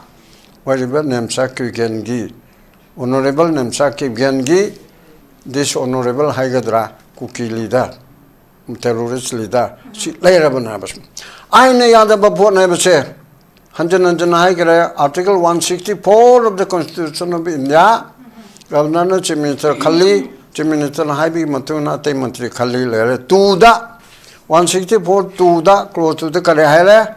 ꯑꯣꯏꯔꯤꯕ ꯅꯦꯝꯆꯥ ꯀꯤꯞꯒꯦꯟꯒꯤ, Honorable ꯅꯦꯝꯆꯥ ꯀꯤꯞꯒꯦꯟꯒꯤ, dishonorable ꯍꯥꯏꯒꯗ꯭ꯔꯥ, ꯀꯨꯀꯤ leader, terrorist leader ꯁꯤ ꯂꯩꯔꯕꯅꯦ ꯍꯥꯏꯕꯁꯦ꯫ ꯑꯥꯏꯟꯅ ꯌꯥꯗꯕ ꯄꯣꯠꯅꯦ ꯍꯥꯏꯕꯁꯦ ꯍꯟꯖꯤꯟ ꯍꯟꯖꯤꯟ ꯍꯥꯏꯈ꯭ꯔꯦ꯫ Article one sixty four of the Constitution of India, Governorꯅ Chief Minister ꯈꯜꯂꯤ, Chief Ministerꯅ ꯍꯥꯏꯕꯒꯤ ꯃꯇꯨꯡ ꯏꯟꯅ ꯑꯇꯩ ꯃꯟꯇ꯭ꯔꯤ ꯈꯜꯂꯤ ꯂꯩꯔꯦ꯫ Twoꯗ, one sixty four twoꯗ, clause twoꯗ ꯀꯔꯤ ꯍꯥꯏꯔꯦ?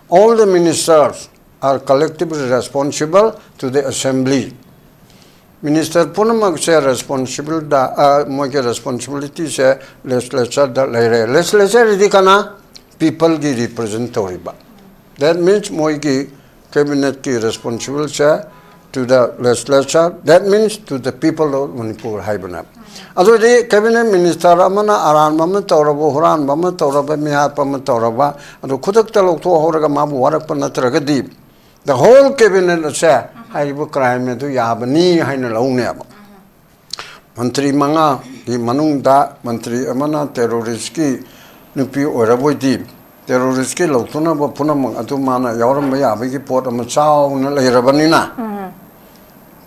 All the ministers are collectively responsible to the assembly꯫ Minister ꯄꯨꯝꯅꯃꯛꯁꯦ responsible ꯗ, ꯑ, ꯃꯣꯏꯒꯤ responsibilityꯁꯦ legislature ꯗ ꯂꯩꯔꯦ꯫ Legislature ꯗꯤ ꯀꯅꯥ? Peopleꯒꯤ represent ꯇꯧꯔꯤꯕ꯫ That means ꯃꯣꯏꯒꯤ cabinetꯀꯤ responsible say to the legislature, that means to the people of Manipur ꯍꯥꯏꯕꯅꯦ꯫ ꯑꯗꯨꯗꯤ cabinet minister ꯑꯃꯅ ꯑꯔꯥꯟꯕ ꯑꯃ ꯇꯧꯔꯕ, ꯍꯨꯔꯥꯟꯕ ꯑꯃ ꯇꯧꯔꯕ, ꯃꯤꯍꯥꯠꯄ ꯑꯃ ꯇꯧꯔꯕ, ꯑꯗꯨ ꯈꯨꯗꯛꯇ ꯂꯧꯊꯣꯛꯍꯧꯔꯒ ꯃꯥꯕꯨ ꯋꯥꯔꯛꯄ ꯅꯠꯇ꯭ꯔꯒꯗꯤ, the whole cabinet ꯑꯁꯦ ꯍꯥꯏꯔꯤꯕ crime ꯑꯗꯨ ꯌꯥꯕꯅꯤ ꯍꯥꯏꯅ ꯂꯧꯅꯦꯕ꯫ ꯃꯟꯇ꯭ꯔꯤ ꯃꯉꯥꯒꯤ ꯃꯅꯨꯡꯗ ꯃꯟꯇ꯭ꯔꯤ ꯑꯃꯅ terroristꯀꯤ ꯅꯨꯄꯤ ꯑꯣꯏꯔꯕꯣꯏꯗꯤ, terroristꯀꯤ ꯂꯧꯊꯣꯛꯅꯕ ꯄꯨꯝꯅꯃꯛ ꯑꯗꯨ ꯃꯥꯅ ꯌꯥꯎꯔꯝꯕ ꯌꯥꯕꯒꯤ ꯄꯣꯠ ꯑꯃ ꯆꯥꯎꯅ ꯂꯩꯔꯕꯅꯤꯅ,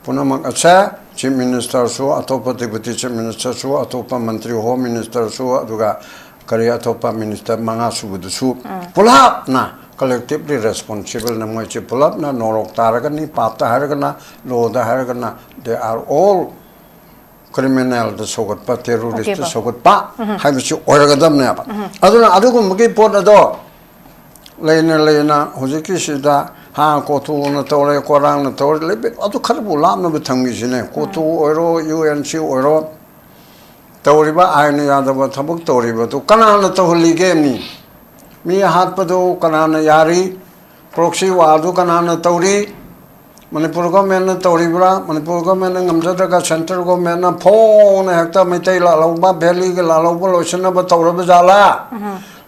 ꯄꯨꯝꯅꯃꯛ ꯑꯁꯦ Chief Ministerꯁꯨ, ꯑꯇꯣꯞꯄ Deputy Chief Ministerꯁꯨ, ꯑꯇꯣꯞꯄ ꯃꯟꯇ꯭ꯔꯤ, Home Ministerꯁꯨ, ꯑꯗꯨꯒ ꯀꯔꯤ, ꯑꯇꯣꯞꯄ minister ꯃꯉꯥ ꯁꯨꯕꯗꯨꯁꯨ ꯄꯨꯂꯞꯅ Collectively responsible ꯅ ꯃꯣꯏꯁꯦ ꯄꯨꯂꯞꯅ ꯅꯣꯔꯣꯛ ꯇꯥꯔꯒꯅꯤ, ꯄꯥꯞꯇ ꯍꯥꯏꯔꯒꯅ, ꯂꯣꯗ ꯍꯥꯏꯔꯒꯅ, they are all criminal the ꯁꯧꯒꯠꯄ, terrorist ꯇ ꯁꯧꯒꯠꯄ ꯍꯥꯏꯕꯁꯤ ꯑꯣꯏꯔꯒꯗꯕꯅꯦꯕ꯫ ꯑꯗꯨꯅ ꯑꯗꯨꯒꯨꯝꯕꯒꯤ ꯄꯣꯠ ꯑꯗꯣ ꯂꯩꯅ ꯂꯩꯅ ꯍꯧꯖꯤꯛꯀꯤꯁꯤꯗ ꯍꯥ ꯀꯣꯊꯨꯅ ꯇꯧꯔꯦ, ꯀꯣꯔꯥꯡꯅ ꯇꯧꯔꯦ, ꯂꯩꯕꯦꯛ ꯑꯗꯨ ꯈꯔꯕꯨ ꯂꯥꯞꯅꯕ ꯊꯝꯈꯤꯁꯤꯅꯦ꯫ ꯀꯣꯊꯨ ꯑꯣꯏꯔꯣ, ꯌꯨ ꯑꯦꯟ ꯁꯤ ꯑꯣꯏꯔꯣ, ꯇꯧꯔꯤꯕ ꯑꯥꯏꯟꯅ ꯌꯥꯗꯕ ꯊꯕꯛ ꯇꯧꯔꯤꯕꯗꯨ ꯀꯅꯥꯅ ꯇꯧꯍꯜꯂꯤꯒꯦ? ꯃꯤ, ꯃꯤ ꯍꯥꯠꯄꯗꯨ ꯀꯅꯥꯅ ꯌꯥꯔꯤ? ꯄ꯭ꯔꯣꯛꯁꯤ ꯋꯥꯔꯗꯨ ꯀꯅꯥꯅ ꯇꯧꯔꯤ? ꯃꯅꯤꯄꯨꯔ ꯒꯣꯔꯃꯦꯟꯅ ꯇꯧꯔꯤꯕ꯭ꯔꯥ? ꯃꯅꯤꯄꯨꯔ ꯒꯣꯔꯃꯦꯟꯅ ꯉꯝꯖꯗ꯭ꯔꯒ ꯁꯦꯟꯇ꯭ꯔꯦꯜ ꯒꯣꯔꯃꯦꯟꯅ ꯐꯣꯡꯅ ꯍꯦꯛꯇ ꯃꯩꯇꯩ ꯂꯥꯜꯍꯧꯕ, ꯚꯦꯂꯤꯒꯤ ꯂꯥꯜꯍꯧꯕ ꯂꯣꯏꯁꯤꯟꯅꯕ ꯇꯧꯔꯕ ꯖꯥꯠꯂꯥ?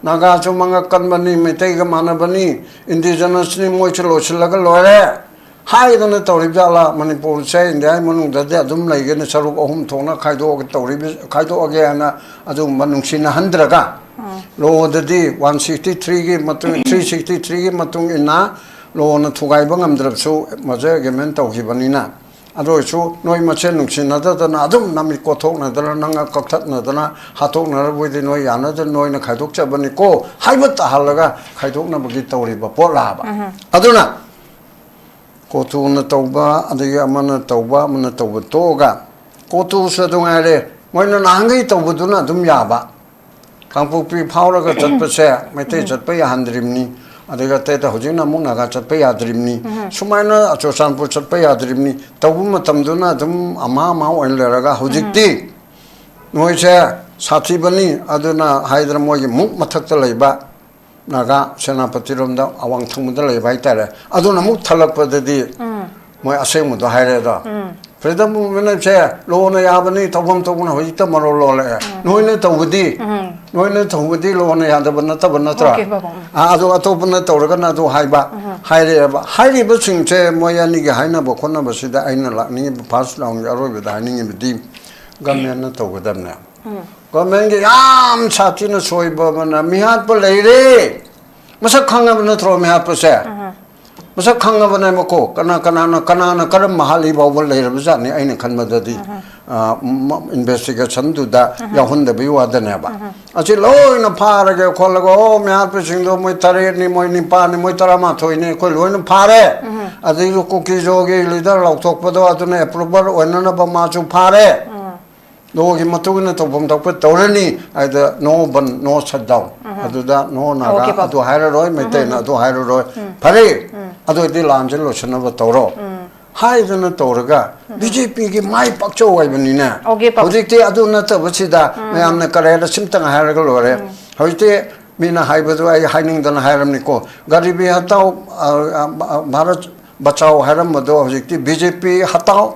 ꯅꯥꯒꯥꯁꯨ ꯃꯉꯛ ꯀꯟꯕꯅꯤ, ꯃꯩꯇꯩꯒ ꯃꯥꯟꯅꯕꯅꯤ, ꯏꯟꯗꯤꯖꯤꯅꯁꯅꯤ, ꯃꯣꯏꯁꯨ ꯂꯣꯏꯁꯤꯜꯂꯒ ꯂꯣꯏꯔꯦ ꯍꯥꯏꯗꯅ ꯇꯧꯔꯤꯕ ꯖꯥꯠꯂꯥ? ꯃꯅꯤꯄꯨꯔꯁꯦ ꯏꯟꯗꯤꯌꯥꯒꯤ ꯃꯅꯨꯡꯗꯗꯤ ꯑꯗꯨꯝ ꯂꯩꯒꯅꯤ, ꯁꯔꯨꯛ ꯑꯍꯨꯝ ꯊꯣꯛꯅ ꯈꯥꯏꯗꯣꯛꯑꯒ ꯇꯧꯔꯤꯕ, ꯈꯥꯏꯗꯣꯛꯑꯒꯦ ꯍꯥꯏꯅ ꯑꯗꯨꯒꯨꯝꯕ ꯅꯨꯡꯁꯤꯅꯍꯟꯗ꯭ꯔꯒ, ꯂꯣꯗꯗꯤ ꯋꯥꯟ ꯁꯤꯛꯁꯇꯤ ꯊ꯭ꯔꯤꯒꯤ ꯃꯇꯨꯡ, ꯊ꯭ꯔꯤ ꯁꯤꯛꯁꯇꯤ ꯊ꯭ꯔꯤꯒꯤ ꯃꯇꯨꯡ ꯏꯟꯅ ꯂꯣꯅ ꯊꯨꯒꯥꯏꯕ ꯉꯝꯗ꯭ꯔꯕꯁꯨ ꯃꯁꯦ ꯑꯦꯒ꯭ꯔꯤꯃꯦꯟ ꯇꯧꯈꯤꯕꯅꯤꯅ, ꯑꯗꯨ ꯑꯣꯏꯔꯁꯨ ꯅꯣꯏ ꯃꯁꯦꯟ ꯅꯨꯡꯁꯤꯅꯗꯗꯅ ꯑꯗꯨꯝ ꯅꯃꯤꯠ ꯀꯣꯊꯣꯛꯅꯗꯅ, ꯅꯪ ꯀꯛꯊꯠꯅꯗꯅ, ꯍꯥꯠꯇꯣꯛꯅꯔꯕꯣꯏꯗꯤ ꯅꯣꯏ ꯌꯥꯅꯗꯅ ꯅꯣꯏꯅ ꯈꯥꯏꯗꯣꯛꯆꯕꯅꯤꯀꯣ ꯍꯥꯏꯕ ꯇꯥꯍꯜꯂꯒ ꯈꯥꯏꯗꯣꯛꯅꯕꯒꯤ ꯇꯧꯔꯤꯕ ꯄꯣꯠꯂꯥꯕ꯫ ꯑꯗꯨꯅ ꯀꯣꯇꯨꯅ ꯇꯧꯕ, ꯑꯗꯒꯤ ꯑꯃꯅ ꯇꯧꯕ, ꯑꯃꯅ ꯇꯧꯕ ꯇꯣꯛꯑꯒ, ꯀꯣꯇꯨꯁꯨ ꯑꯗꯨ ꯉꯥꯏꯔꯦ, ꯃꯣꯏꯅ ꯅꯍꯥꯟꯈꯩ ꯇꯧꯕꯗꯨꯅ ꯑꯗꯨꯝ ꯌꯥꯕ꯫ ꯀꯥꯡꯄꯣꯛꯄꯤ ꯐꯥꯎꯔꯒ ꯆꯠꯄꯁꯦ ꯃꯩꯇꯩ ꯆꯠꯄ ꯌꯥꯍꯟꯗ꯭ꯔꯤꯕꯅꯤ, ꯑꯗꯒꯤ ꯑꯇꯩ ꯑꯇꯩ ꯍꯧꯖꯤꯛꯅ ꯑꯃꯨꯛ ꯅꯥꯒꯥ ꯆꯠꯄ ꯌꯥꯗ꯭ꯔꯤꯕꯅꯤ, ꯁꯨꯃꯥꯏꯅ ꯆꯨꯔꯆꯥꯟꯄꯨꯔ ꯆꯠꯄ ꯌꯥꯗ꯭ꯔꯤꯕꯅꯤ꯫ ꯇꯧꯕ ꯃꯇꯝꯗꯨꯅ ꯑꯗꯨꯝ ꯑꯃ ꯑꯃ ꯑꯣꯏꯅ ꯂꯩꯔꯒ, ꯍꯧꯖꯤꯛꯇꯤ ꯅꯣꯏꯁꯦ ꯁꯥꯊꯤꯕꯅꯤ, ꯑꯗꯨꯅ ꯍꯥꯏꯗꯅ ꯃꯣꯏꯒꯤ ꯃꯨꯛ ꯃꯊꯛꯇ ꯂꯩꯕ ꯅꯥꯒꯥ ꯁꯦꯅꯥꯄꯇꯤꯔꯣꯝꯗ ꯑꯋꯥꯡ ꯊꯪꯕꯗ ꯂꯩꯕ ꯍꯥꯏꯇꯥꯔꯦ꯫ ꯑꯗꯨꯅ ꯑꯃꯨꯛ ꯊꯜꯂꯛꯄꯗꯗꯤ ꯃꯣꯏ ꯑꯁꯦꯡꯕꯗꯣ ꯍꯥꯏꯔꯦ ꯑꯗꯣ꯫ ꯐ꯭ꯔꯤꯗꯝ ꯃꯨꯚꯃꯦꯟꯁꯦ ꯂꯣꯅ ꯌꯥꯕꯅꯤ, ꯇꯧꯐꯝ ꯇꯧꯕꯅ ꯍꯧꯖꯤꯛꯇ ꯃꯔꯣꯜ ꯂꯣꯜꯂꯛꯑꯦ꯫ ꯅꯣꯏꯅ ꯇꯧꯕꯗꯤ, ꯅꯣꯏꯅ ꯇꯧꯕꯗꯤ ꯂꯣꯅ ꯌꯥꯗꯕ ꯅꯠꯇꯕ ꯅꯠꯇ꯭ꯔꯣ? ꯑꯣꯀꯦ, ꯕꯥꯕꯨ, ꯎꯝ꯫ ꯑꯥ, ꯑꯗꯣ ꯑꯇꯣꯞꯄꯅ ꯇꯧꯔꯒꯅ ꯑꯗꯨ ꯍꯥꯏꯕ, ꯍꯥꯏꯔꯛꯑꯦꯕ꯫ ꯍꯥꯏꯔꯤꯕꯁꯤꯡꯁꯦ ꯃꯣꯏ ꯑꯅꯤꯒꯤ ꯍꯥꯏꯅꯕ ꯈꯣꯠꯅꯕꯁꯤꯗ ꯑꯩꯅ ꯂꯥꯛꯅꯤꯡꯉꯤꯕ, ꯐꯥꯔꯁ ꯔꯥꯎꯟꯒꯤ ꯑꯔꯣꯏꯕꯗ ꯍꯥꯏꯅꯤꯡꯉꯤꯕꯗꯤ ꯒꯃꯦꯟꯅ ꯇꯧꯒꯗꯕꯅꯦ꯫ ꯒꯃꯦꯟꯒꯤ ꯌꯥꯝ ꯁꯥꯊꯤꯅ ꯁꯣꯏꯕ ꯑꯃꯅ ꯃꯤꯍꯥꯠꯄ ꯂꯩꯔꯦ꯫ ꯃꯁꯛ ꯈꯪꯉꯕ ꯅꯠꯇ꯭ꯔꯣ ꯃꯤꯍꯥꯠꯄꯁꯦ? ꯃꯁꯛ ꯈꯪꯉꯕꯅꯦꯕꯀꯣ, ꯀꯅꯥ ꯀꯅꯥꯅ, ꯀꯅꯥꯅ ꯀꯔꯝꯕ ꯍꯥꯠꯂꯤ ꯐꯥꯎꯕ ꯂꯩꯔꯕꯖꯥꯠꯅꯤ꯫ ꯑꯩꯅ ꯈꯟꯕꯗꯗꯤ, ꯎꯝ꯫ ꯑ, ꯃ-, investigation-ꯗꯨꯗ ꯎꯝ꯫ ꯌꯥꯎꯍꯟꯗꯕꯒꯤ ꯋꯥꯗꯅꯦꯕ꯫ ꯎꯝ꯫ ꯑꯁꯤ ꯂꯣꯏꯅ ꯐꯥꯔꯒꯦ ꯈꯣꯠꯂꯒ, ꯑꯣ, ꯃꯤꯍꯥꯠꯄꯁꯤꯡꯗꯣ ꯃꯣꯏ ꯇꯔꯦꯠꯅꯤ, ꯃꯣꯏ ꯅꯤꯄꯥꯜꯅꯤ, ꯃꯣꯏ ꯇꯔꯥꯃꯥꯊꯣꯏꯅꯤ, ꯑꯩꯈꯣꯏ ꯂꯣꯏꯅ ꯐꯥꯔꯦ꯫ ꯎꯝ꯫ ꯑꯗꯩꯗ ꯀꯨꯀꯤꯖꯣꯒꯤ leader ꯂꯥꯎꯊꯣꯛꯄꯗꯣ, ꯑꯗꯨꯅ approval ꯑꯣꯏꯅꯅꯕ ꯃꯥꯁꯨ ꯐꯥꯔꯦ꯫ ꯎꯝ꯫ ꯂꯣꯒꯤ ꯃꯇꯨꯡ ꯏꯟꯅ ꯇꯧꯐꯝ ꯊꯣꯛꯄ ꯇꯧꯔꯅꯤ꯫ ꯑꯗ no ban, no shutdown꯫ ꯎꯝ꯫ ꯑꯗꯨꯗ no ꯅꯥꯒꯥ ꯑꯣꯀꯦ, ꯄꯥꯕꯨꯡ꯫ ꯑꯗꯨ ꯍꯥꯏꯔꯔꯣꯏ, ꯃꯩꯇꯩꯅ ꯎꯝ꯫ ꯑꯗꯨ ꯍꯥꯏꯔꯔꯣꯏ꯫ ꯎꯝ꯫ ꯐꯔꯦ, ꯎꯝ꯫ ꯑꯗꯨ ꯑꯣꯏꯗꯤ ꯂꯥꯟꯁꯦ ꯂꯣꯏꯁꯤꯟꯅꯕ ꯇꯧꯔꯣ꯫ ꯎꯝ꯫ ꯍꯥꯏꯗꯅ ꯇꯧꯔꯒ ꯎꯝ꯫ BJP-ꯒꯤ ꯃꯥꯏ ꯄꯥꯛꯆꯧ ꯍꯥꯏꯕꯅꯤꯅꯦ꯫ ꯑꯣꯀꯦ, ꯄꯥꯕꯨꯡ꯫ ꯍꯧꯖꯤꯛꯇꯤ ꯑꯗꯨ ꯅꯠꯇꯕꯁꯤꯗ ꯎꯝ꯫ ꯃꯌꯥꯝꯅ ꯀꯔꯦꯔ ꯁꯤꯝꯇꯪ ꯍꯥꯏꯔꯒ ꯂꯣꯏꯔꯦ꯫ ꯎꯝ꯫ ꯍꯧꯖꯤꯛꯇꯤ ꯃꯤꯅ ꯍꯥꯏꯕꯗꯨ ꯑꯩ ꯍꯥꯏꯅꯤꯡꯗꯅ ꯍꯥꯏꯔꯝꯅꯤꯀꯣ꯫ ꯒꯔꯤꯕꯤ ꯍꯇꯥꯎ, ꯑ, ꯑ, ꯚꯥꯔꯠ ꯕꯆꯥꯎ ꯍꯥꯏꯔꯝꯕꯗꯣ ꯍꯧꯖꯤꯛꯇꯤ BJP ꯍꯇꯥꯎ,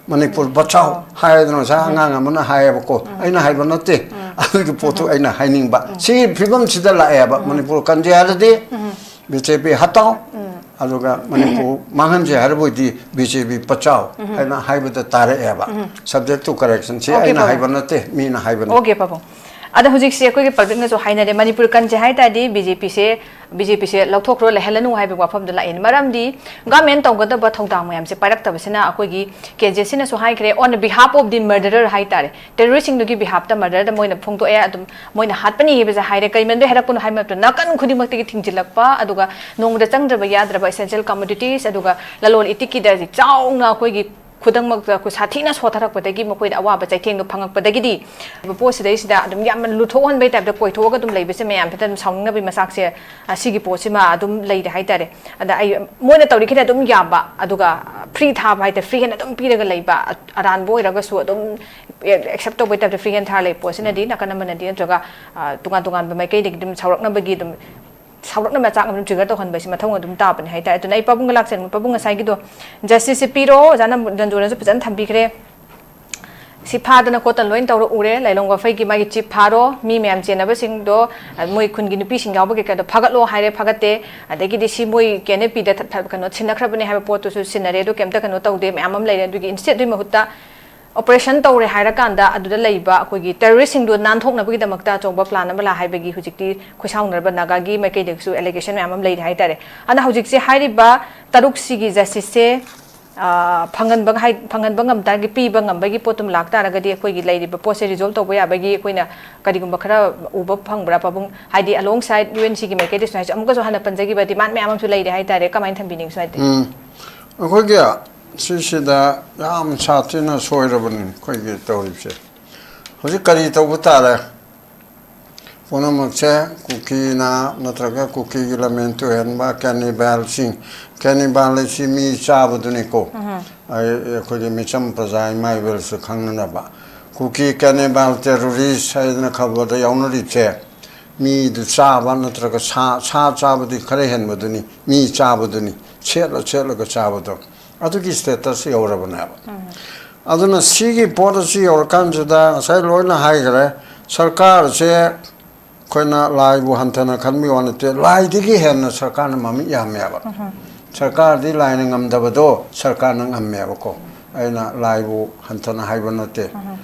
ꯃꯅꯤꯄꯨꯔ ꯎꯝ꯫ ꯕꯆꯥꯎ ꯑꯣ꯫ ꯍꯥꯏꯗꯅ ꯉꯁꯥꯏ ꯎꯝ꯫ ꯑꯉꯥꯡ ꯑꯃꯅ ꯍꯥꯏꯌꯦꯕꯀꯣ꯫ ꯎꯝ꯫ ꯑꯩꯅ ꯍꯥꯏꯕ ꯅꯠꯇꯦ꯫ ꯎꯝ꯫ ꯑꯗꯨꯒꯤ ꯄꯣꯠꯇꯨ ꯎꯝ꯫ ꯑꯩꯅ ꯍꯥꯏꯅꯤꯡꯕ꯫ ꯎꯝ꯫ ꯁꯤꯒꯤ ꯐꯤꯕꯝꯁꯤꯗ ꯂꯥꯛꯑꯦꯕ꯫ ꯎꯝ꯫ ꯃꯅꯤꯄꯨꯔ ꯀꯟꯖꯦ ꯍꯥꯏꯔꯗꯤ ꯎꯝ꯫ BJP ꯍꯇꯥꯎ, ꯎꯝ꯫ ꯑꯗꯨꯒ ꯃꯅꯤꯄꯨꯔ ꯃꯥꯡꯍꯟꯁꯦ ꯍꯥꯏꯔꯕ ꯑꯣꯏꯗꯤ BJP ꯄꯆꯥꯎ ꯎꯝ꯫ ꯍꯥꯏꯅ ꯍꯥꯏꯕꯗ ꯇꯥꯔꯛꯑꯦꯕ꯫ ꯎꯝ꯫ Subject to correction꯫ ꯁꯤ ꯑꯣꯀꯦ, ꯑꯩꯅ ꯄꯥꯕꯨꯡ꯫ ꯍꯥꯏꯕ ꯅꯠꯇꯦ, ꯃꯤꯅ ꯍꯥꯏꯕꯅꯤ꯫ ꯑꯣꯀꯦ, ꯄꯥꯕꯨꯡ꯫ ꯑꯗ ꯍꯧꯖꯤꯛꯁꯦ ꯑꯩꯈꯣꯏꯒꯤ public-ꯅꯁꯨ ꯍꯥꯏꯅꯔꯦ, ꯃꯅꯤꯄꯨꯔ ꯀꯟꯖꯦ ꯍꯥꯏ ꯇꯥꯔꯗꯤ BJP-ꯁꯦ, BJP-ꯁꯦ ꯂꯧꯊꯣꯛꯈ꯭ꯔꯣ, ꯂꯩꯍꯜꯂꯅꯨ ꯍꯥꯏꯕꯒꯤ ꯋꯥꯐꯝꯗ ꯂꯥꯛꯑꯦ꯫ ꯃꯔꯝꯗꯤ government ꯇꯧꯒꯗꯕ ꯊꯧꯗꯥꯡ ꯃꯌꯥꯝꯁꯦ ꯄꯥꯏꯔꯛꯇꯕꯁꯤꯅ ꯑꯩꯈꯣꯏꯒꯤ ꯀꯦ ꯖꯦ ꯁꯤꯅꯁꯨ ꯍꯥꯏꯈ꯭ꯔꯦ, on the behalf of the murderer ꯍꯥꯏ ꯇꯥꯔꯦ, terrorist-ꯁꯤꯡꯗꯨꯒꯤ behalf-ꯇ murder-ꯗ ꯃꯣꯏꯅ ꯐꯣꯡꯗꯣꯛꯑꯦ, ꯑꯗꯨꯝ ꯃꯣꯏꯅ ꯍꯥꯠꯄꯅꯤ ꯍꯥꯏꯕꯁꯦ ꯍꯥꯏꯔꯦ꯫ ꯀꯔꯤ ꯃꯔꯝꯗꯒꯤ ꯍꯥꯏꯔꯛꯄꯅꯣ ꯍꯥꯏꯕ ꯃꯇꯝꯗ ꯅꯥꯀꯟ ꯈꯨꯗꯤꯡꯃꯛꯇꯒꯤ ꯊꯤꯡꯖꯤꯜꯂꯛꯄ, ꯑꯗꯨꯒ ꯅꯣꯡꯃꯗ ꯆꯪꯗ꯭ꯔꯕ ꯌꯥꯗ꯭ꯔꯕ essential commodities, ꯑꯗꯨꯒ ꯂꯂꯣꯟ ꯏꯇꯤꯛꯀꯤꯗ ꯆꯥꯎꯅ ꯑꯩꯈꯣꯏꯒꯤ ꯈꯨꯗꯝꯃꯛꯇ ꯑꯩꯈꯣꯏ ꯁꯥꯊꯤꯅ ꯁꯣꯠꯊꯔꯛꯄꯗꯒꯤ ꯃꯈꯣꯏꯗ ꯑꯋꯥꯕ ꯆꯩꯊꯦꯡꯗꯣ ꯐꯪꯉꯛꯄꯗꯒꯤꯗꯤ ꯄꯣꯠꯁꯤꯗꯩꯁꯤꯗ ꯑꯗꯨꯝ ꯌꯥꯝꯅ ꯂꯨꯊꯣꯛꯍꯟꯕꯩ type-ꯇ ꯀꯣꯏꯊꯣꯛꯑꯒ ꯑꯗꯨꯝ ꯂꯩꯕꯁꯦ ꯃꯌꯥꯝꯁꯤꯗ ꯑꯗꯨꯝ ꯁꯥꯎꯅꯤꯡꯅꯕꯒꯤ ꯃꯆꯥꯛꯁꯦ, ꯑ, ꯁꯤꯒꯤ ꯄꯣꯠꯁꯤꯃ ꯑꯗꯨꯝ ꯂꯩꯔꯦ ꯍꯥꯏꯇꯥꯔꯦ꯫ ꯑꯗ ꯑꯩ, ꯃꯣꯏꯅ ꯇꯧꯔꯤꯈꯩꯗꯤ ꯑꯗꯨꯝ ꯌꯥꯕ, ꯑꯗꯨꯒ free ꯊꯥꯕ ꯍꯥꯏꯇꯥꯔꯦ, free hand ꯑꯗꯨꯝ ꯄꯤꯔꯒ ꯂꯩꯕ, ꯑ-, ꯑꯔꯥꯟꯕ ꯑꯣꯏꯔꯒꯁꯨ ꯑꯗꯨꯝ accept ꯇꯧꯕꯩ type-ꯇ free hand ꯊꯥꯔ ꯂꯩꯕ ꯄꯣꯠꯁꯤꯅꯗꯤ ꯅꯥꯀꯟ ꯑꯃꯅꯗꯤ ꯅꯠꯇ꯭ꯔꯒ, ꯑ, ꯇꯣꯉꯥꯟ ꯇꯣꯉꯥꯟꯕ ꯃꯥꯏꯀꯩꯗꯒꯤ ꯑꯗꯨꯝ ꯁꯥꯎꯔꯛꯅꯕꯒꯤ ꯑꯗꯨꯝ ꯁꯥꯎꯔꯛꯅꯕ ꯃꯆꯥꯛ ꯑꯃ ꯑꯗꯨꯝ trigger ꯇꯧꯍꯟꯕꯁꯤ ꯃꯊꯧ ꯑꯗꯨꯝ ꯇꯥꯕꯅꯤ ꯍꯥꯏꯇꯥꯔꯦ꯫ ꯑꯗꯨꯅ ꯑꯩ ꯄꯥꯕꯨꯡꯒ ꯂꯥꯛꯆꯅꯤꯡꯕ, ꯄꯥꯕꯨꯡ ꯉꯁꯥꯏꯒꯤꯗꯣ justice-ꯁꯦ ꯄꯤꯔꯣ, ꯑꯣꯖꯥ ꯅꯟ-, ꯅꯟꯖꯣꯅꯁꯨ ꯐꯖꯅ ꯊꯝꯕꯤꯈ꯭ꯔꯦ꯫ ꯁꯤ ꯐꯥꯗꯅ ꯈꯣꯠꯇꯅ ꯂꯣꯏꯅ ꯇꯧꯔ ꯎꯔꯦ, ꯂꯥꯏꯂꯣꯡ ꯋꯥꯐꯩꯒꯤ ꯃꯥꯒꯤ chief ꯐꯥꯔꯣ, ꯃꯤ ꯃꯌꯥꯝ ꯆꯦꯟꯅꯕꯁꯤꯡꯗꯣ, ꯑ, ꯃꯣꯏ ꯈꯨꯟꯒꯤ ꯅꯨꯄꯤꯁꯤꯡ ꯌꯥꯎꯕ ꯀꯩꯀꯥꯗꯣ ꯐꯥꯒꯠꯂꯣ ꯍꯥꯏꯔꯦ, ꯐꯥꯒꯠꯇꯦ꯫ ꯑꯗꯒꯤꯗꯤ ꯁꯤ ꯃꯣꯏ ꯀꯦ ꯑꯦꯟ ꯑꯦꯐ ꯄꯤꯗ ꯊ-, ꯊ-, ꯀꯩꯅꯣ ꯁꯤꯟꯅꯈ꯭ꯔꯕꯅꯦ ꯍꯥꯏꯕ ꯄꯣꯠꯇꯨꯁꯨ ꯁꯤꯟꯅꯔꯦ, ꯑꯗꯨ ꯀꯩꯝꯇ ꯀꯩꯅꯣ ꯇꯧꯗꯦ, ꯃꯌꯥꯝ ꯑꯃ ꯂꯩꯔꯦ꯫ ꯑꯗꯨꯒꯤ instead ꯑꯗꯨꯒꯤ ꯃꯍꯨꯠꯇ ꯑꯣꯄꯔꯦꯁꯟ ꯇꯧꯔꯦ ꯍꯥꯏꯔꯀꯥꯟꯗ ꯑꯗꯨꯗ ꯂꯩꯕ ꯑꯩꯈꯣꯏꯒꯤ ꯇꯦꯔꯣꯔꯤꯁ꯭ꯠꯁꯤꯡꯗꯣ ꯅꯥꯟꯊꯣꯛꯅꯕꯒꯤꯗꯃꯛꯇ ꯑꯆꯧꯕ ꯄ꯭ꯂꯥꯟ ꯑꯃ ꯂꯥꯛ ꯍꯥꯏꯕꯒꯤ ꯍꯧꯖꯤꯛꯇꯤ ꯈꯣꯏꯁꯥꯎꯅꯔꯕ ꯅꯥꯒꯥꯒꯤ ꯃꯥꯏꯀꯩꯗꯒꯤꯁꯨ ꯑꯦꯂꯤꯒꯦꯁꯟ ꯃꯌꯥꯝ ꯑꯃ ꯂꯩꯔꯦ ꯍꯥꯏꯇꯥꯔꯦ꯫ ꯑꯗꯨꯅ ꯍꯧꯖꯤꯛꯁꯦ ꯍꯥꯏꯔꯤꯕ ꯇꯔꯨꯛꯁꯤꯒꯤ ꯖꯁꯇꯤꯁꯁꯦ, ꯑ, ꯐꯪꯍꯟꯕ ꯍꯥꯏ-, ꯐꯪꯍꯟꯕ ꯉꯝ ꯇꯥꯔꯒꯗꯤ, ꯄꯤꯕ ꯉꯝꯕꯒꯤ ꯄꯣꯠꯇꯨꯝ ꯂꯥꯛ ꯇꯥꯔꯒꯗꯤ ꯑꯩꯈꯣꯏꯒꯤ ꯂꯩꯔꯤꯕ ꯄꯣꯠꯁꯦ ꯔꯤꯖꯣꯜꯕ ꯇꯧꯕ ꯌꯥꯕꯒꯤ ꯑꯩꯈꯣꯏꯅ ꯀꯔꯤꯒꯨꯝꯕ ꯈꯔ ꯎꯕ ꯐꯪꯕ꯭ꯔꯥ ꯄꯥꯕꯨꯡ? ꯍꯥꯏꯗꯤ ꯑꯂꯣꯡ ꯁꯥꯏꯗ ꯌꯨ ꯑꯦꯟ ꯁꯤꯒꯤ ꯃꯥꯏꯀꯩꯗꯁꯨ ꯍꯥꯏꯁꯦ, ꯑꯃꯨꯛꯀꯁꯨ ꯍꯟꯅ ꯄꯟꯖꯈꯤꯕ ꯗꯤꯃꯥꯟ ꯃꯌꯥꯝ ꯑꯃꯁꯨ ꯂꯩꯔꯦ ꯍꯥꯏꯇꯥꯔꯦ, ꯀꯃꯥꯏꯅ ꯊꯝꯕꯤꯅꯤꯡꯉꯤ ꯁ꯭ꯋꯥꯏꯗ? ꯎꯝ꯫ ꯑꯩꯈꯣꯏꯒꯤ ꯁꯤꯁꯤꯗ ꯌꯥꯝ ꯁꯥꯊꯤꯅ ꯁꯣꯏꯔꯕꯅꯤ ꯑꯩꯈꯣꯏꯒꯤ ꯇꯧꯔꯤꯕꯁꯦ꯫ ꯍꯧꯖꯤꯛ ꯀꯔꯤ ꯇꯧꯕ ꯇꯥꯔꯦ? ꯄꯨꯝꯅꯃꯛꯁꯦ ꯀꯨꯀꯤꯅ ꯅꯠꯇ꯭ꯔꯒ ꯀꯨꯀꯤꯒꯤ ꯂꯃꯦꯟ ꯇꯨꯍꯦꯟꯕ ꯀꯦꯅꯤꯕꯦꯜꯁꯤꯡ, ꯀꯦꯅꯤꯕꯦꯜ ꯍꯥꯏꯁꯤ ꯃꯤ ꯆꯥꯕꯗꯨꯅꯤꯀꯣ꯫ ꯑꯩ-, ꯑꯩꯈꯣꯏꯒꯤ ꯃꯤꯆꯝ ꯄ꯭ꯔꯖꯥ ꯏꯃꯥ ꯏꯕꯦꯜꯁꯨ ꯈꯪꯅꯅꯕ꯫ ꯀꯨꯀꯤ ꯀꯦꯅꯤꯕꯦꯜ ꯇꯦꯔꯣꯔꯤꯁ꯭ꯠ ꯍꯥꯏꯗꯅ ꯈꯕꯔꯗ ꯌꯥꯎꯅꯔꯤꯕꯁꯦ ꯃꯤꯗꯨ ꯆꯥꯕ ꯅꯠꯇ꯭ꯔꯒ ꯁꯥ, ꯁꯥ ꯆꯥꯕꯗꯤ ꯈꯔ ꯍꯦꯟꯕꯗꯨꯅꯤ, ꯃꯤ ꯆꯥꯕꯗꯨꯅꯤ, ꯁꯦꯠꯂ ꯁꯦꯠꯂꯒ ꯆꯥꯕꯗꯣ꯫ ꯑꯗꯨꯒꯤ ꯁ꯭ꯇꯦꯇꯁ ꯌꯧꯔꯕꯅꯦꯕ꯫ ꯑꯗꯨꯅ ꯁꯤꯒꯤ ꯄꯣꯠ ꯑꯁꯤ ꯌꯧꯔꯀꯥꯟꯁꯤꯗ ꯉꯁꯥꯏ ꯂꯣꯏꯅ ꯍꯥꯏꯈ꯭ꯔꯦ, ꯁꯔꯀꯥꯔꯁꯦ ꯑꯩꯈꯣꯏꯅ ꯂꯥꯏꯕꯨ ꯍꯟꯊꯅ ꯈꯟꯕꯒꯤ ꯋꯥ ꯅꯠꯇꯦ, ꯂꯥꯏꯗꯒꯤ ꯍꯦꯟꯅ ꯁꯔꯀꯥꯔꯅ ꯃꯃꯤꯠ ꯌꯥꯝꯃꯦꯕ꯫ ꯁꯔꯀꯥꯔꯗꯤ ꯂꯥꯏꯅ ꯉꯝꯗꯕꯗꯣ ꯁꯔꯀꯥꯔꯅ ꯉꯝꯃꯦꯕꯀꯣ꯫ ꯑꯩꯅ ꯂꯥꯏꯕꯨ ꯍꯟꯊꯅ ꯍꯥꯏꯕ ꯅꯠꯇꯦ,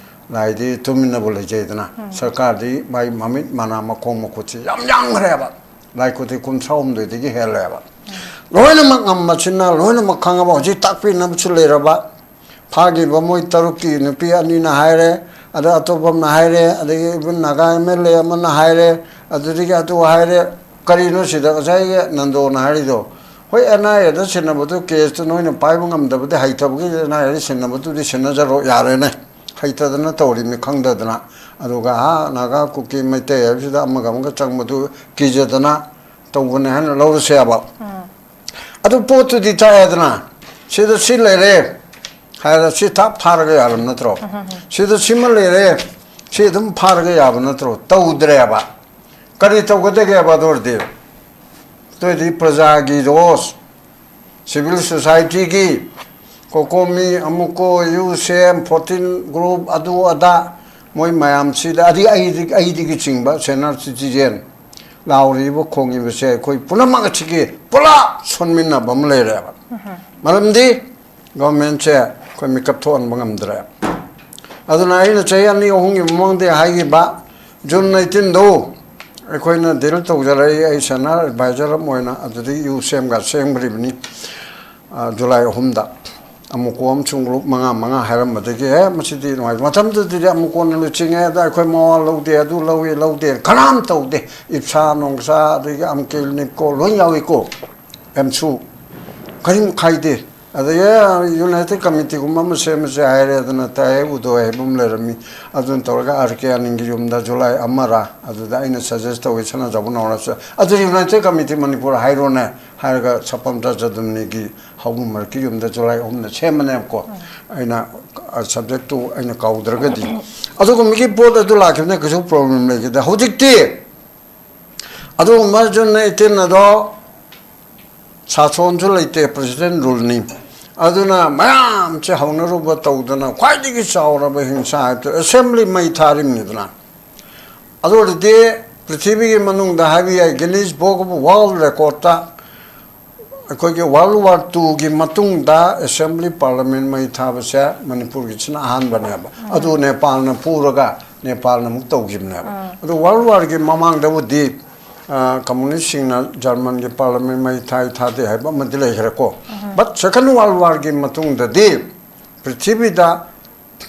ꯂꯥꯏꯗꯤ ꯇꯨꯃꯤꯟꯅꯕꯨ ꯂꯩꯖꯩꯗꯅ, ꯁꯔꯀꯥꯔꯗꯤ ꯃꯥꯏ ꯃꯃꯤꯠ ꯃꯅꯥ ꯃꯈꯣꯡ ꯃꯈꯨꯠꯁꯤ ꯌꯥꯝ ꯌꯥꯝꯈ꯭ꯔꯦꯕ꯫ ꯂꯥꯏ ꯀꯨꯊꯤ ꯀꯨꯟꯊ꯭ꯔꯥ ꯍꯨꯝꯗꯣꯏꯗꯒꯤ ꯍꯦꯜꯂꯦꯕ꯫ ꯂꯣꯏꯅꯃꯛ ꯉꯝꯕꯁꯤꯅ ꯂꯣꯏꯅꯃꯛ ꯈꯪꯉꯕ, ꯍꯧꯖꯤꯛ ꯇꯥꯛꯄꯤꯅꯕꯁꯨ ꯂꯩꯔꯕ꯫ ꯐꯥꯈꯤꯕ ꯃꯣꯏ ꯇꯔꯨꯛꯀꯤ ꯅꯨꯄꯤ ꯑꯅꯤꯅ ꯍꯥꯏꯔꯦ, ꯑꯗ ꯑꯇꯣꯞꯄ ꯑꯃꯅ ꯍꯥꯏꯔꯦ, ꯑꯗꯒꯤ even Naga M L A ꯑꯃꯅ ꯍꯥꯏꯔꯦ, ꯑꯗꯨꯗꯒꯤ ꯑꯗꯨ ꯍꯥꯏꯔꯦ꯫ ꯀꯔꯤꯅꯣ ꯁꯤꯗ ꯉꯁꯥꯏꯒꯤ ꯅꯟꯗꯣꯅ ꯍꯥꯏꯔꯤꯗꯣ? ꯍꯣꯏ, ꯑꯦꯟ ꯑꯥꯏ ꯑꯦꯗ ꯁꯤꯟꯅꯕꯗꯨ ꯀꯦꯁꯇꯨ ꯅꯣꯏꯅ ꯄꯥꯏꯕ ꯉꯝꯗꯕꯗꯤ ꯍꯩꯇꯕꯒꯤ ꯑꯦꯟ ꯑꯥꯏ ꯑꯦꯗ ꯁꯤꯟꯅꯕꯗꯨꯗꯤ ꯁꯤꯟꯅꯖꯔꯣ ꯌꯥꯔꯦꯅꯦ꯫ ꯍꯩꯇꯗꯅ ꯇꯧꯔꯤꯕꯅꯤ ꯈꯪꯗꯗꯅ꯫ ꯑꯗꯨꯒ ꯑꯥ ꯅꯥꯒꯥ ꯀꯨꯀꯤ ꯃꯩꯇꯩ ꯍꯥꯏꯕꯁꯤꯗ ꯑꯃꯒ ꯑꯃꯒ ꯆꯪꯕꯗꯨ ꯀꯤꯖꯗꯅ ꯇꯧꯕꯅꯦ ꯍꯥꯏꯅ ꯂꯧꯔꯁꯦꯕ꯫ ꯑꯗꯨ ꯄꯣꯠꯇꯨꯗꯤ ꯇꯥꯛꯑꯦꯗꯅ, ꯁꯤꯗ ꯁꯤ ꯂꯩꯔꯦ ꯍꯥꯏꯔ ꯁꯤ ꯊꯥꯞ ꯊꯥꯔꯒ ꯌꯥꯔꯕ ꯅꯠꯇ꯭ꯔꯣ? ꯁꯤꯗ ꯁꯤꯃ ꯂꯩꯔꯦ, ꯁꯤ ꯑꯗꯨꯝ ꯐꯥꯔꯒ ꯌꯥꯕ ꯅꯠꯇ꯭ꯔꯣ? ꯇꯧꯗ꯭ꯔꯦꯕ꯫ ꯀꯔꯤ ꯇꯧꯒꯗꯒꯦꯕ ꯑꯗꯨ ꯑꯣꯏꯔꯗꯤ? ꯑꯗꯨ ꯑꯣꯏꯔꯗꯤ ꯄ꯭ꯔꯖꯥꯒꯤ ꯔꯣꯁ, ꯁꯤꯚꯤꯜ ꯁꯣꯁꯥꯏꯇꯤꯒꯤ, ꯀꯣꯀꯣꯃꯤ, ꯑꯃꯨꯛꯀꯣ, ꯌꯨ ꯁꯤ ꯑꯦꯝ, ꯐꯣꯔꯇꯤꯟ ꯒ꯭ꯔꯨꯞ, ꯑꯗꯨ ꯑꯗꯥ, ꯃꯣꯏ ꯃꯌꯥꯝꯁꯤꯗ, ꯑꯗꯒꯤ ꯑꯩꯗꯤ-, ꯑꯩꯗꯒꯤ ꯆꯤꯡꯕ ꯁꯦꯅꯤꯌꯔ ꯁꯤꯇꯤꯖꯦꯟ ꯂꯥꯎꯔꯤꯕ ꯈꯣꯡꯉꯤꯕꯁꯦ ꯑꯩꯈꯣꯏ ꯄꯨꯝꯅꯃꯛ ꯑꯁꯤꯒꯤ ꯄꯨꯂꯞ ꯁꯣꯟꯃꯤꯟꯅꯕ ꯑꯃ ꯂꯩꯔꯦꯕ꯫ ꯃꯔꯝꯗꯤ ꯒꯣꯔꯃꯦꯟꯁꯦ ꯑꯩꯈꯣꯏ ꯃꯤꯀꯞ ꯊꯣꯛꯍꯟꯕ ꯉꯝꯗ꯭ꯔꯦ꯫ ꯑꯗꯨꯅ ꯑꯩꯅ ꯆꯍꯤ ꯑꯅꯤ ꯑꯍꯨꯝꯒꯤ ꯃꯃꯥꯡꯗ ꯍꯥꯏꯈꯤꯕ, ꯖꯨꯟ ꯑꯩꯠꯇꯤꯟꯗꯣ ꯑꯩꯈꯣꯏꯅ ꯗꯤꯜ ꯇꯧꯖꯔꯛꯏ, ꯑꯩ ꯁꯦꯅꯤꯌꯔ ꯑꯦꯗꯚꯥꯏꯖꯔ ꯑꯃ ꯑꯣꯏꯅ ꯑꯗꯨꯗꯒꯤ ꯌꯨ ꯁꯦꯝꯒ ꯁꯦꯝꯈ꯭ꯔꯤꯕꯅꯤ꯫ ꯑ, ꯖꯨꯂꯥꯏ ꯑꯍꯨꯝꯗ ꯑꯃꯨꯛ ꯀꯣꯝ ꯁꯨꯡ ꯒ꯭ꯔꯨꯞ ꯃꯉꯥ ꯃꯉꯥ ꯍꯥꯏꯔꯝꯕꯗꯒꯤ, "ꯑꯦ, ꯃꯁꯤꯗꯤ ꯅꯨꯡꯉꯥꯏ"꯫ ꯃꯇꯝꯗꯨꯗꯗꯤ ꯑꯃꯨꯛ ꯀꯣꯟꯅ ꯂꯨꯆꯤꯡꯉꯦ, ꯑꯗ ꯑꯩꯈꯣꯏ ꯃꯋꯥ ꯂꯧꯗꯦ, ꯑꯗꯨ ꯂꯧꯏ ꯂꯧꯗꯦ, ꯀꯅꯥꯝ ꯇꯧꯗꯦ꯫ ꯏꯞꯁꯥ ꯅꯣꯡꯁꯥ, ꯑꯗꯒꯤ ꯑꯝꯀꯤꯜ ꯅꯤꯞꯀꯣ ꯂꯣꯏ ꯌꯥꯎꯏꯀꯣ, ꯑꯦꯝꯁꯨ ꯀꯔꯤꯝ ꯈꯥꯏꯗꯦ꯫ ꯑꯗꯒꯤ ꯌꯨꯅꯥꯏꯇꯦꯠ ꯀꯃꯤꯇꯤꯒꯨꯝꯕ ꯑꯃ ꯁꯦꯝꯃꯁꯦ ꯍꯥꯏꯔꯦ, ꯑꯗꯨꯅ ꯇꯥꯏ ꯎꯗꯣꯏ ꯍꯥꯏꯕ ꯑꯃ ꯂꯩꯔꯝꯃꯤ꯫ ꯑꯗꯨꯅ ꯇꯧꯔꯒ ꯑꯥꯔ ꯀꯦ ꯑꯅꯤꯜꯒꯤ ꯌꯨꯝꯗ ꯖꯨꯂꯥꯏ ꯑꯃꯔ ꯑꯗꯨꯗ ꯑꯩꯅ ꯁꯖꯦꯁ ꯇꯧꯋꯤ, ꯁꯅꯥꯖꯥꯎꯕ ꯅꯥꯎꯔꯦꯝꯆꯠ, "ꯑꯗꯨ ꯌꯨꯅꯥꯏꯇꯦꯠ ꯀꯃꯤꯇꯤ ꯃꯅꯤꯄꯨꯔ ꯍꯥꯏꯔꯣꯅꯦ" ꯍꯥꯏꯔꯒ ꯁꯄꯝꯇ ꯖꯗꯨꯝꯅꯤꯒꯤ ꯍꯧꯕ ꯃꯔꯛꯀꯤ ꯌꯨꯝꯗ ꯖꯨꯂꯥꯏ ꯑꯍꯨꯝꯗ ꯁꯦꯝꯕꯅꯦꯕꯀꯣ꯫ ꯑꯩꯅ, ꯑ, ꯁꯕꯖꯦꯛꯇꯨ ꯑꯩꯅ ꯀꯥꯎꯗ꯭ꯔꯒꯗꯤ꯫ ꯑꯗꯨꯒꯨꯝꯕꯒꯤ ꯄꯣꯠ ꯑꯗꯨ ꯂꯥꯛꯈꯤꯕꯅ ꯀꯩꯁꯨ ꯄ꯭ꯔꯣꯕ꯭ꯂꯦꯝ ꯂꯩꯈꯤꯗꯦ꯫ ꯍꯧꯖꯤꯛꯇꯤ ꯑꯗꯨꯒꯨꯝꯕ ꯖꯨꯟ ꯑꯩꯠꯇꯤꯟ ꯑꯗꯣ ꯁꯥꯁꯣꯟꯁꯨ ꯂꯩꯇꯦ, ꯄ꯭ꯔꯦꯁꯤꯗꯦꯟ ꯔꯨꯜꯅꯤ꯫ ꯑꯗꯨꯅ ꯃꯌꯥꯝꯁꯦ ꯍꯧꯅꯔꯨꯕ ꯇꯧꯗꯅ ꯈ꯭ꯋꯥꯏꯗꯒꯤ ꯆꯥꯎꯔꯕ ꯍꯤꯡꯁꯥ ꯍꯥꯏꯕꯗꯨ ꯑꯦꯁꯦꯝꯕ꯭ꯂꯤ ꯃꯩ ꯊꯥꯔꯤꯕꯅꯤꯗꯅ꯫ ꯑꯗꯨ ꯑꯣꯏꯔꯗꯤ ꯄ꯭ꯔꯤꯊꯤꯕꯤꯒꯤ ꯃꯅꯨꯡꯗ ꯍꯥꯏꯕ ꯌꯥꯏ, ꯒꯤꯅꯤꯁ ꯕꯨꯛ ꯑꯣꯐ ꯋꯥꯔꯜ ꯔꯦꯀꯣꯔꯠꯇ ꯑꯩꯈꯣꯏꯒꯤ ꯋꯥꯔꯜ ꯋꯥꯔ ꯇꯨꯒꯤ ꯃꯇꯨꯡꯗ ꯑꯦꯁꯦꯝꯕ꯭ꯂꯤ ꯄꯥꯔꯂꯤꯌꯥꯃꯦꯟ ꯃꯩ ꯊꯥꯕꯁꯦ ꯃꯅꯤꯄꯨꯔꯒꯤꯁꯤꯅ ꯑꯍꯥꯟꯕꯅꯦꯕ꯫ ꯑꯗꯨ ꯅꯦꯄꯥꯜꯅ ꯄꯨꯔꯒ ꯅꯦꯄꯥꯜꯅ ꯑꯃꯨꯛ ꯇꯧꯈꯤꯕꯅꯦꯕ꯫ ꯑꯗꯨ ꯋꯥꯔꯜ ꯋꯥꯔꯒꯤ ꯃꯃꯥꯡꯗꯕꯨꯗꯤ, ꯑ, ꯀꯝꯃꯨꯅꯤꯁꯁꯤꯡꯅ ꯖꯔꯃꯟꯒꯤ ꯄꯥꯔꯂꯤꯌꯥꯃꯦꯟ ꯃꯩ ꯊꯥꯏ ꯊꯥꯗꯦ ꯍꯥꯏꯕ ꯑꯃꯗꯤ ꯂꯩꯈ꯭ꯔꯦꯀꯣ꯫ ꯕꯠ ꯁꯦꯀꯦꯟ ꯋꯥꯔꯜ ꯋꯥꯔꯒꯤ ꯃꯇꯨꯡꯗꯗꯤ ꯄ꯭ꯔꯤꯊꯤꯕꯤꯗ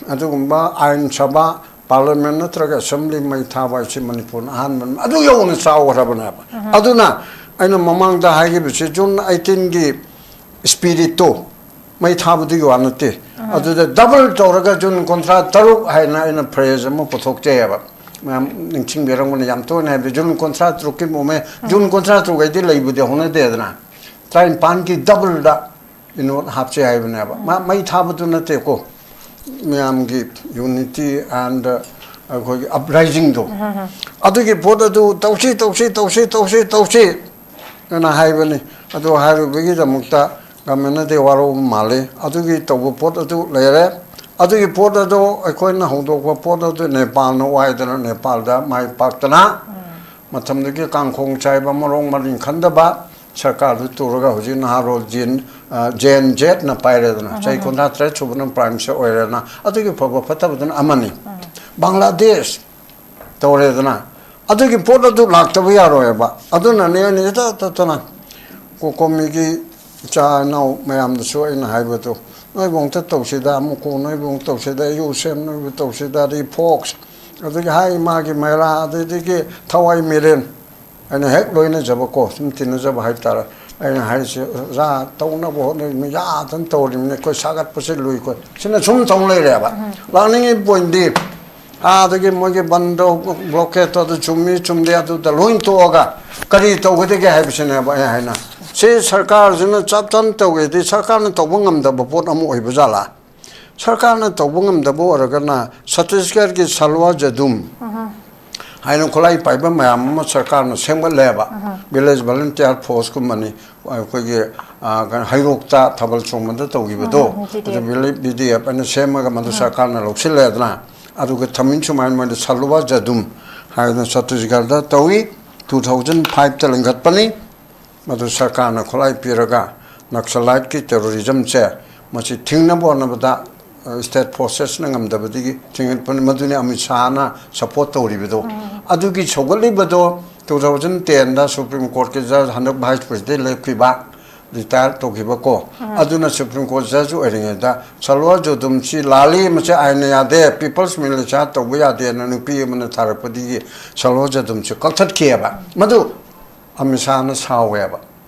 ꯑꯗꯨꯒꯨꯝꯕ ꯑꯥꯏꯟ ꯁꯚꯥ, ꯄꯥꯔꯂꯤꯌꯥꯃꯦꯟ ꯅꯠꯇ꯭ꯔꯒ ꯑꯦꯁꯦꯝꯕ꯭ꯂꯤ ꯃꯩ ꯊꯥꯕ ꯍꯥꯏꯁꯤ ꯃꯅꯤꯄꯨꯔꯅ ꯑꯍꯥꯟꯕꯅꯤ꯫ ꯑꯗꯨ ꯌꯧꯅ ꯆꯥꯎꯈ꯭ꯔꯕꯅꯦꯕ꯫ ꯑꯗꯨꯅ ꯑꯩꯅ ꯃꯃꯥꯡꯗ ꯍꯥꯏꯈꯤꯕꯁꯤ ꯖꯨꯟ ꯑꯩꯠꯇꯤꯟꯒꯤ ꯏꯁꯄꯤꯔꯤꯠꯇꯣ ꯃꯩ ꯊꯥꯕꯗꯨꯒꯤ ꯋꯥ ꯅꯠꯇꯦ꯫ ꯑꯗꯨꯗ ꯗꯕꯜ ꯇꯧꯔꯒ ꯖꯨꯟ ꯀꯨꯟꯊ꯭ꯔꯥ ꯇꯔꯨꯛ ꯍꯥꯏꯅ ꯑꯩꯅ ꯐ꯭ꯔꯦꯖ ꯑꯃ ꯄꯨꯊꯣꯛꯆꯩꯑꯕ꯫ ꯃꯌꯥꯝ ꯅꯤꯡꯁꯤꯡꯕꯤꯔꯝꯒꯅꯤ, ꯌꯥꯝ ꯇꯣꯏꯅ ꯍꯥꯏꯕꯗꯤ ꯖꯨꯟ ꯀꯨꯟꯊ꯭ꯔꯥ ꯇꯔꯨꯛꯀꯤ ꯃꯣꯃꯦꯟ, ꯖꯨꯟ ꯀꯨꯟꯊ꯭ꯔꯥ ꯇꯔꯨꯛ ꯍꯥꯏꯗꯤ ꯂꯩꯕꯨꯗꯤ ꯍꯧꯅꯗꯦꯗꯅ꯫ ꯇꯔꯥꯅꯤꯄꯥꯟꯒꯤ ꯗꯕꯜꯗ ꯏꯅꯣꯠ ꯍꯥꯞꯆꯩ ꯍꯥꯏꯕꯅꯦꯕ꯫ ꯃꯥ ꯃꯩ ꯊꯥꯕꯗꯨ ꯅꯠꯇꯦꯀꯣ, ꯃꯌꯥꯝꯒꯤ ꯌꯨꯅꯤꯇꯤ ꯑꯦꯟ ꯑꯩꯈꯣꯏꯒꯤ ꯑꯞꯔꯥꯏꯖꯤꯡꯗꯣ, ꯑꯗꯨꯒꯤ ꯄꯣꯠ ꯑꯗꯨ ꯇꯧꯁꯤ, ꯇꯧꯁꯤ, ꯇꯧꯁꯤ, ꯇꯧꯁꯤ, ꯇꯧꯁꯤ ꯑꯅ ꯍꯥꯏꯕꯅꯤ꯫ ꯑꯗꯨ ꯍꯥꯏꯔꯨꯕꯒꯤꯗꯃꯛꯇ ꯒꯃꯦꯟꯅꯗꯤ ꯋꯥꯔꯧꯕ ꯃꯥꯜꯂꯤ꯫ ꯑꯗꯨꯒꯤ ꯇꯧꯕ ꯄꯣꯠ ꯑꯗꯨ ꯂꯩꯔꯦ꯫ ꯑꯗꯨꯒꯤ ꯄꯣꯠ ꯑꯗꯨ ꯑꯩꯈꯣꯏꯅ ꯍꯧꯗꯣꯛꯄ ꯄꯣꯠ ꯑꯗꯨ ꯅꯦꯄꯥꯜꯅ ꯋꯥꯏꯗꯅ ꯅꯦꯄꯥꯜꯗ ꯃꯥꯏ ꯄꯥꯛꯇꯅ ꯃꯇꯝꯗꯨꯒꯤ ꯀꯥꯡꯈꯣꯡ ꯆꯥꯏꯕ, ꯃꯔꯣꯡ ꯃꯔꯤꯡ ꯈꯟꯗꯕ, ꯁꯔꯀꯥꯔꯗꯨ ꯇꯨꯔꯒ ꯍꯧꯖꯤꯛ ꯅꯍꯥꯔꯣꯜ ꯖꯦꯟ, ꯑ, ꯖꯦꯟ ꯖꯦꯠꯅ ꯄꯥꯏꯔꯦꯗꯅ, ꯆꯍꯤ ꯀꯨꯟꯊ꯭ꯔꯥ ꯇꯔꯦꯠ ꯁꯨꯕꯅ ꯄ꯭ꯔꯥꯏꯝ ꯃꯤꯅꯤꯁꯇꯔ ꯑꯣꯏꯔꯦꯗꯅ, ꯑꯗꯨꯒꯤ ꯐꯕ ꯐꯠꯇꯕꯗꯨꯅ ꯑꯃꯅꯤ꯫ ꯕꯪꯒ꯭ꯂꯥꯗꯦꯁ ꯇꯧꯔꯦꯗꯅ, ꯑꯗꯨꯒꯤ ꯄꯣꯠ ꯑꯗꯨ ꯂꯥꯛꯇꯕ ꯌꯥꯔꯣꯏꯕ꯫ ꯑꯗꯨꯅꯅꯦ ꯑꯩꯅ ꯏꯇꯠ ꯇꯠꯇꯅ ꯀꯣꯀꯣꯃꯤꯒꯤ ꯏꯆꯥ ꯏꯅꯥꯎ ꯃꯌꯥꯝꯗꯁꯨ ꯑꯩꯅ ꯍꯥꯏꯕꯗꯣ, "ꯅꯣꯏꯕꯨ ꯑꯝꯇ ꯇꯧꯁꯤꯗ, ꯑꯃꯨꯛꯀꯣ ꯅꯣꯏꯕꯨ ꯑꯃꯨꯛ ꯇꯧꯁꯤꯗ, ꯌꯨ ꯁꯦꯝ ꯅꯣꯏꯕꯨ ꯇꯧꯁꯤꯗ", ꯑꯗꯒꯤ ꯐꯣꯛꯁ, ꯑꯗꯒꯤ ꯍꯥꯏ ꯏꯃꯥꯒꯤ ꯃꯦꯔꯥ, ꯑꯗꯒꯤ ꯊꯋꯥꯏ ꯃꯤꯔꯦꯟ, ꯑꯩꯅ ꯍꯦꯛ ꯂꯣꯏꯅꯖꯕꯀꯣ, ꯁꯨꯝ ꯇꯤꯟꯅꯖꯕ ꯍꯥꯏꯕ ꯇꯥꯔꯦ꯫ ꯑꯩꯅ ꯍꯥꯏꯔꯤꯁꯦ, "ꯑꯣꯖꯥ, ꯇꯧꯅꯕ ꯍꯣꯠꯅꯔꯤꯕꯅꯤ, ꯌꯥꯗꯅ ꯇꯧꯔꯤꯕꯅꯤ, ꯑꯩꯈꯣꯏ ꯁꯥꯒꯠꯄꯁꯦ ꯂꯨꯏꯀꯣ", ꯁꯤꯅ ꯁꯨꯝ ꯇꯧ ꯂꯩꯔꯦꯕ꯫ ꯂꯥꯛꯅꯤꯡꯉꯤ ꯄꯣꯏꯟꯗꯤ, ꯑꯥꯗꯒꯤ ꯃꯣꯏꯒꯤ ꯕꯟꯗꯣ, ꯕ꯭ꯂꯣꯀꯦꯠꯇꯣ ꯑꯗꯨ ꯆꯨꯝꯃꯤ ꯆꯨꯝꯗꯦ ꯑꯗꯨꯗ ꯂꯣꯏ ꯇꯣꯛꯑꯒ ꯀꯔꯤ ꯇꯧꯒꯗꯒꯦ ꯍꯥꯏꯕꯁꯤꯅꯦꯕ ꯑꯩ ꯍꯥꯏꯅ꯫ ꯁꯤ ꯁꯔꯀꯥꯔꯁꯤꯅ ꯆꯞ ꯆꯥꯅ ꯇꯧꯒꯦꯗꯤ ꯁꯔꯀꯥꯔꯅ ꯇꯧꯕ ꯉꯝꯗꯕ ꯄꯣꯠ ꯑꯃ ꯑꯣꯏꯕ ꯖꯥꯠꯂꯥ? ꯁꯔꯀꯥꯔꯅ ꯇꯧꯕ ꯉꯝꯗꯕ ꯑꯣꯏꯔꯒꯅ ꯁꯠꯇꯤꯁꯒꯔꯒꯤ ꯁꯜꯋꯥ ꯖꯗꯨꯝ ꯍꯥꯏꯅ ꯈꯨꯠꯂꯥꯏ ꯄꯥꯏꯕ ꯃꯌꯥꯝ ꯑꯃ ꯁꯔꯀꯥꯔꯅ ꯁꯦꯝꯒꯠꯂꯦꯕ꯫ Village volunteer ꯐꯣꯔꯁꯀꯨꯝꯕꯅꯤ꯫ ꯑꯩꯈꯣꯏꯒꯤ, ꯑ, ꯀꯩꯅꯣ, ꯍꯩꯔꯣꯛꯇ ꯊꯥꯕꯜ ꯆꯣꯡꯕꯗ ꯇꯧꯈꯤꯕꯗꯣ, ꯎꯝ, ꯎꯝ, ꯚꯤ ꯗꯤ ꯑꯦꯐ꯫ ꯑꯗꯨ ꯚꯤ ꯗꯤ ꯑꯦꯐ ꯍꯥꯏꯅ ꯁꯦꯝꯃꯒ ꯃꯗꯨ ꯁꯔꯀꯥꯔꯅ ꯂꯧꯁꯤꯜꯂꯦꯗꯅ꯫ ꯑꯗꯨꯒ ꯊꯝꯃꯤꯟ ꯁꯨꯃꯥꯏꯅ ꯃꯣꯏꯅ ꯁꯜꯋꯥ ꯖꯗꯨꯝ ꯍꯥꯏꯗꯅ ꯁꯠꯇꯤꯁꯒꯔꯗ ꯇꯧꯏ꯫ ꯇꯨ ꯊꯥꯎꯖꯟ ꯐꯥꯏꯚꯇ ꯂꯤꯡꯈꯠꯄꯅꯤ꯫ ꯃꯗꯨ ꯁꯔꯀꯥꯔꯅ ꯈꯨꯠꯂꯥꯏ ꯄꯤꯔꯒ ꯅꯛꯁꯂꯥꯏꯠꯀꯤ ꯇꯦꯔꯣꯔꯤꯖꯝꯁꯦ ꯃꯁꯤ ꯊꯤꯡꯅꯕ ꯍꯣꯠꯅꯕꯗ, ꯑ, ꯁ꯭ꯇꯦꯠ ꯐꯣꯔꯁꯦꯁꯅ ꯉꯝꯗꯕꯗꯒꯤ ꯊꯤꯡꯒꯠꯄꯅꯤ꯫ ꯃꯗꯨꯅꯤ ꯑꯃꯤꯠ ꯁꯥꯍꯅ ꯁꯄꯣꯔꯠ ꯇꯧꯔꯤꯕꯗꯣ꯫ ꯎꯝ꯫ ꯑꯗꯨꯒꯤ ꯁꯧꯒꯠꯂꯤꯕꯗꯣ ꯇꯨ ꯊꯥꯎꯖꯟ ꯇꯦꯟꯗ ꯁꯨꯄ꯭ꯔꯤꯝ ꯀꯣꯔꯠꯀꯤ ꯖꯖ, ꯍꯟꯗꯛ ꯚꯥꯏꯁ ꯄ꯭ꯔꯦꯁꯤꯗꯦꯟ ꯂꯦꯞꯈꯤꯕ, ꯔꯤꯇꯥꯌꯔ ꯇꯧꯈꯤꯕꯀꯣ꯫ ꯎꯝ꯫ ꯑꯗꯨꯅ ꯁꯨꯄ꯭ꯔꯤꯝ ꯀꯣꯔꯠ ꯖꯖ ꯑꯣꯏꯔꯤꯉꯩꯗ ꯁꯜꯋꯥ ꯖꯗꯨꯝꯁꯤ ꯂꯥꯜꯂꯤ, ꯃꯁꯤ ꯑꯥꯏꯟꯅ ꯌꯥꯗꯦ, ꯄꯤꯄꯜꯁ ꯃꯤꯂꯤꯁꯤꯌꯥ ꯇꯧꯕ ꯌꯥꯗꯦꯅ ꯅꯨꯄꯤ ꯑꯃꯅ ꯊꯥꯔꯛꯄꯗꯒꯤ ꯁꯜꯋꯥ ꯖꯗꯨꯝꯁꯤ ꯀꯛꯊꯠꯈꯤꯑꯕ꯫ ꯃꯗꯨ ꯑꯃꯤꯠ ꯁꯥꯍꯅ ꯁꯥꯎꯋꯦꯕ꯫